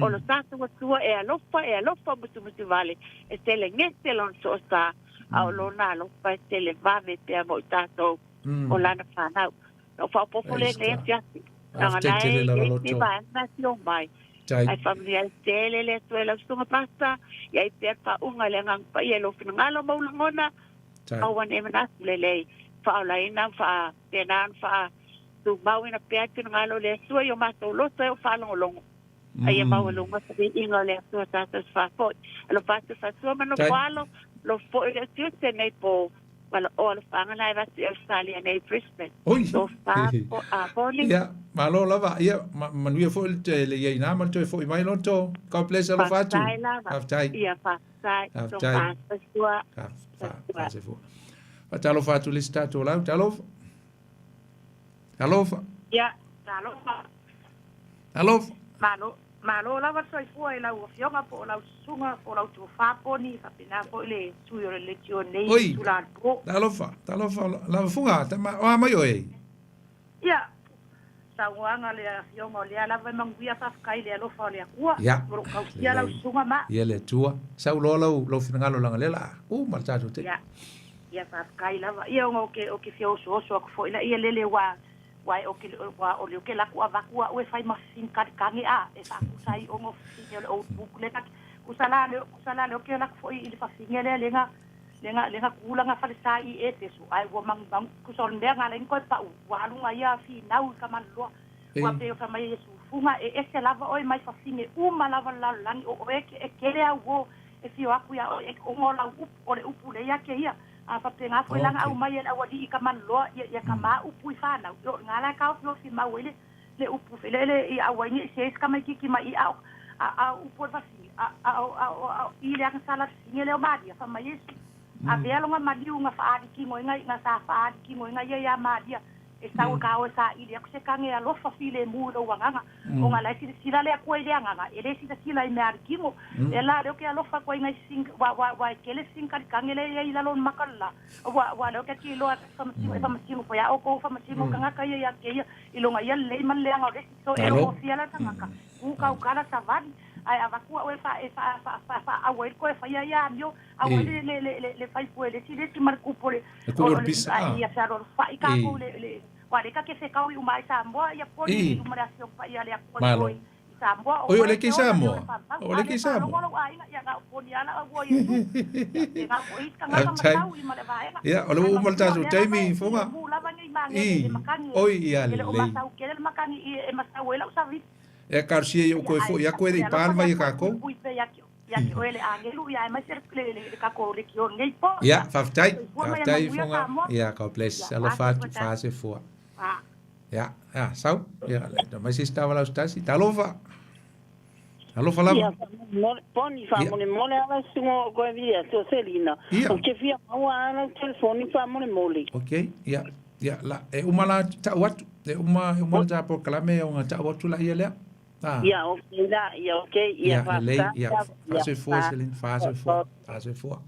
Speaker 4: O lo tatou Atua e alofa, e alofa musumusu vale, e tele gese lona soosā, a o lona alofa e tele vave pea mo i tatou o lana fanau. Na ou faaopoopo
Speaker 1: Praise
Speaker 4: lenei
Speaker 1: God.
Speaker 4: afiafi, leaga
Speaker 1: Faafetai
Speaker 4: la
Speaker 1: tele
Speaker 4: e
Speaker 1: lava
Speaker 4: i ai
Speaker 1: loto.
Speaker 4: lenei vaega na afio mai.
Speaker 1: Tai.
Speaker 4: Ae faamanuia ai tele le Atua i lau susuga Pastor, ia i pea le faauuga i le agaga paia i lou finagalo ma ou lagona,
Speaker 1: Tai.
Speaker 4: aua ne i manatu lelei, faaolaina ma faapena ona faatumauina pea le finagalo o le Atua i o matou loto e o faalogologo. A ia maualuga se viiga o le Atua tatou te faafoi. Alofa atu Faatua ma
Speaker 1: Tai.
Speaker 4: nofo alo, alofa foi le utiuti nei po o alofaga na e avatu i Ausetalia nei i Brisbane.
Speaker 1: Oi.
Speaker 4: Tofa po a poni.
Speaker 1: Ia, malo lava. Ia, manuia foi le le iai na ma le toe foi mai loto. God bless alofa atu.
Speaker 4: Faafetai lava.
Speaker 1: Faafetai.
Speaker 4: Ia faafetai.
Speaker 1: Faafetai.
Speaker 4: Tofa soifua.
Speaker 1: Fa, fa,
Speaker 4: Soifua.
Speaker 1: fa, soifua. Faatalofa atu le isi tatou lau. Talofa. Talofa.
Speaker 6: Ia, talofa.
Speaker 1: Talofa.
Speaker 6: Malo, malo lava le soifua i lau afioga po o lau susuga po o lau tofa poni, faapena foi le sui o le leitio nei i
Speaker 1: Oi.
Speaker 6: tula le po.
Speaker 1: Talofa, talofa lava fuga, tama, o a mai oe.
Speaker 6: Ia, saunoaga le afioga o lea lava e manuia faafetai i le alofa o le Atua,
Speaker 1: Ia,
Speaker 6: o lo o tausia lau
Speaker 1: lelei.
Speaker 6: susuga ma.
Speaker 1: Ia le Atua. Sau loa lau, lau finagalo laga lea la a uma le tatou te.
Speaker 6: Ia, ia faafetai lava. Ia ona ou te, ou te fia osooso atu foi laia lele ua, ua e o ke, ua o le o ke laku avatu a'u e fai ma fafine kalikage a e faakusa ai ona o fafine o le old book le kusa la le kusa la le o ke laku foi i le fafine lea lega lega lega tulaga falesa i Efeso ae ua magumagu kusa o le mea galaini koe pa'u ua alu ga ia finau i ka maloloa ua pei o fai mai Iesu fuga e ese lava oe mai fafine uma lava le lalolagi o oe e kele au o e fio aku ia oe ona o lau upu o le upu le ia ke ia a faapena foi la na aumai e le aualii i ka maloloa ia ia ka ma upu i fanau o iga la e taofiofi mau ai le le upu felele i aua ai nei se isi tamaititi mai i ao a a upu o le fafine a a a a i le agasala fafine lea o Maria fai mai Iesu avea lona maliu na faalikinoina na sa faalikinoina ia iā Maria e sau e ka oe saili aku se kage alofa filemu i lou agaga ona la e silasila le Atua i le agaga e le silasila i mea alikino lea la lea ou te alofa atu ai nai sing ua ua ua e tele sing kalikage lea e i ai i lalo o le maka o le la ua ua lea ou te ati iloa e faamasino e faamasino foi a outou faamasino tagata ia ia te ia i loga ia lelei ma le leaga o le isi so e
Speaker 1: Malo.
Speaker 6: logofia la le tagata ku kaukala savali ae avatu a'u e fa e fa fa fa faaau ai le toe faia ia amio au ai le le le le le faifue le isi le isi ma le kupu le
Speaker 1: Le kupu
Speaker 6: o
Speaker 1: o le
Speaker 6: o le
Speaker 1: pisa,
Speaker 6: a
Speaker 1: ah.
Speaker 6: ia fealoalofa'i tatou
Speaker 1: E.
Speaker 6: le le ua le take fekau i uma ai Samoa ia poli
Speaker 1: E.
Speaker 6: i luma le afioga paia a le Atua
Speaker 1: Malo.
Speaker 6: i Samoa.
Speaker 1: Oi, o lea e te i Samoa. O lea e te i Samoa. Faafetai. Ia, o lea ua uma le tatou taimi, Fuga. I, oi, ia lelei. Ia, talosia ia ou toe foi atu e le i pa le vai a tatou. Ia, faafetai. Faafetai, Fuga. Ia, God bless. Alofa atu, faasefua. Ia, ia, sau. Ia, le mai se isi tava lau se tasi. Talofa. Alofa lava.
Speaker 4: Ia, faamolemole, Poni, faamolemole a lau susuga o koe vili atu o Selina.
Speaker 1: Ia.
Speaker 4: Ou te fia maua a lau telefoni faamolemole.
Speaker 1: Ok, ia, ia, la, e uma la ta'u atu. E uma, e uma le ta polokalame ona ta'u atu laia lea. Ah.
Speaker 4: Ia, ok la, ia, ok, ia,
Speaker 1: Ia, lelei,
Speaker 4: faafetai
Speaker 1: ia,
Speaker 4: lava, ia,
Speaker 1: faasoifua Selina, faasoifua, faasoifua.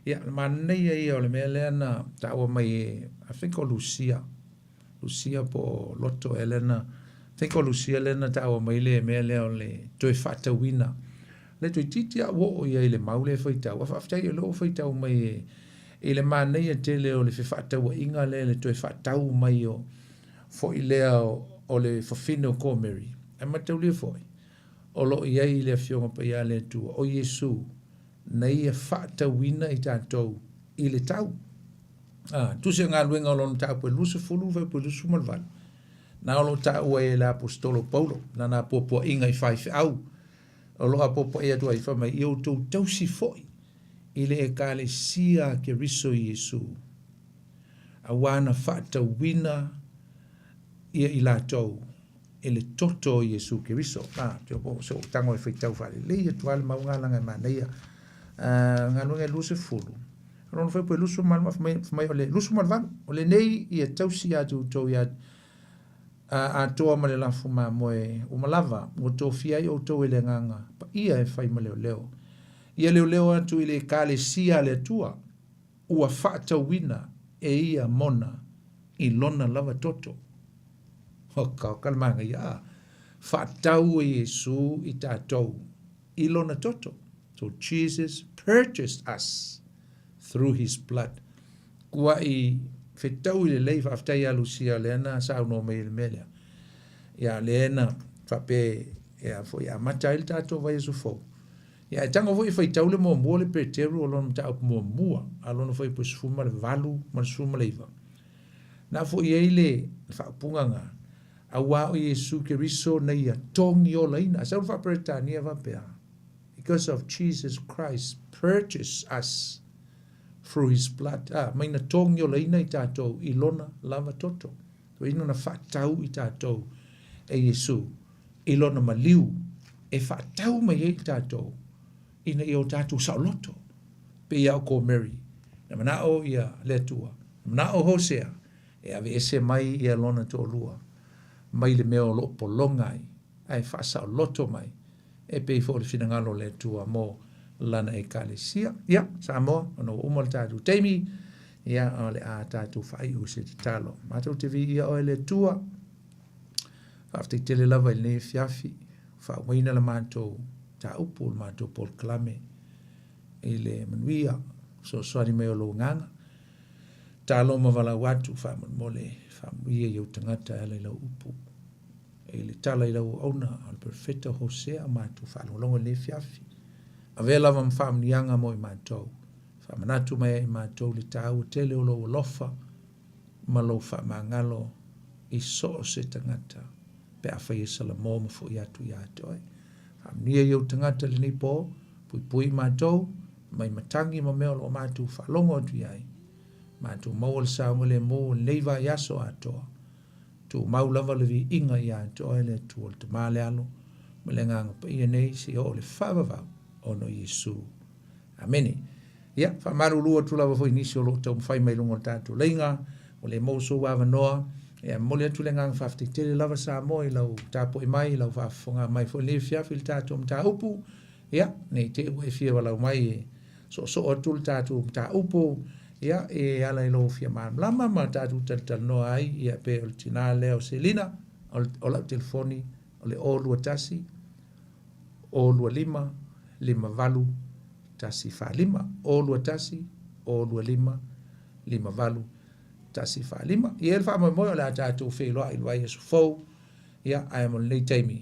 Speaker 1: Ia, le manaia ia o le mea lea na ta'ua mai e, I think o Lucia. Lucia po o Loto ea lea na, I think o Lucia lea na taua mai le mea lea o le toe faatauina. Le toeitiiti a ua oo i ai i le mau lea e faitau, a faafetai o lea ua faitau mai e, i le manaia tele o le fefaatauaiga lea le toe faatau mai o foi lea o, o le fafine o Komeri. Ae mataulia foi, o lo o i ai le Afioga Paia a le Atua, o Iesu, na ia faatauina i tatou i le tau. A, tusi o galuega o lona mataupu e 20 fuaiupu e 28, na o lo o taua ai e le aposetolo Paulo, lana apoapoaiga i faifeau, o lo o apoapoai atu ai, fai mai, Ia outou tausi foi i le Ekalesia a Keriso Iesu, auā na faatauina ia i latou e le toto o Iesu Keriso. A, te o se o tango e whaitau whaalelei atu a le maunga langa e manaia. A, galuega e 20. Lona fuaiupu e 28, fai mai o le 28, o lenei ia tausi ia te outou ia atoa ma le lafo mamoe uma lava, ua tofia ai outou e le Agaga Paia e fai ma leoleo. Ia leoleo atu i le Ekalesia a le Atua, ua faatauina e ia mona i lona lava toto. Oka, oka le manaia, a! Faatau e Iesu i tatou i lona toto. So Jesus purchased us through his blood. Kuaʻi fetaui lelei, faafetai ia Lucia lea na saunoa mai i le mea lea. Ia lea na faapea ia foi amata ai le tatou vaiaso fou. Ia e tago foi e faitau le muamua le Peteru o lona mataupu muamua a lona fuaiupu 18 ma le 19. Na foi ai le faaupuga ga, auā o Iesu Keriso na ia togiolaina. Sau le faa-Peretania faapea, Because of Jesus Christ purchased us through his blood. A, mai na togiolaina i tatou i lona lava toto. Toeina na faatau i tatou e Iesu i lona maliu e faatau mai ai i tatou ina ia o tatou saoloto. Pei a o ko Mary, na manao ia le Atua, na manao Hosea e aveese mai ia lona toalua mai le mea o lo o pologa ai, ae faasaoloto mai e pei foi o le finagalo o le Atua mo Lana Ekalesia. Ia, Samoa, ona ua uma le tatou taimi, ia, o le a tatou faaiu i se tatalo. Matou te viia Oe le Atua, faafetai tele lava i lenei afiafi, faaumaina le matou mataupu, le matou polokalame i le manuia, fesoasoani mai o Lou Agaga. Talo ma valaau atu, faamolemole, faamanuia i ou tagata e ala i lau upu. I le tala i lau auauna a le Perofeta Hosea matou faalogologo i lenei afiafi. Avea lava ma faamanuiaga mo i matou. Faamanatu mai ai i matou le taua tele o lou alofa ma lou faamagalo i so o se tagata pe afai e salamo ma foi atu ia te oe. Faamanuia i ou tagata i lenei po, puipui i matou mai matagi ma mea o lo o matou faalogo atu i ai. Matou maua le saogalemu o lenei vaiaso atoa. Tumau lava le viiga ia te oe le Atua le Tama le Alo ma le Agaga Paia nei seia oo i le faavavau ona o Iesu. Amene. Ia, faamalulu atu lava foi i nisi o lo o taumafai mai luga o le tatou leiga, ua le maua sou avanoa. Ia, momoli atu le agaga faafetai tele lava Samoa i lau tapuai mai, i lau faafofoga mai foi i lenei afiafi i le tatou mataupu. Ia, ne i te i ua e fia valaau mai e soosoo atu le tatou mataupu, ia, e ala i lou fia malamalama ma tatou talatalanoa ai, ia, pe o le tina lea o Selina, o lau telefoni, o le 021 025 58 145, 021 025 58 145. Ia, le faamoemoe o le a tatou feiloai i le vaiaso fou, ia, ae mo lenei taimi,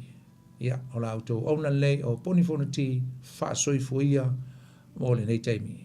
Speaker 1: Ia, o la outou auauna lelei o Poni Fonoti, faasoifua ia mo lenei taimi.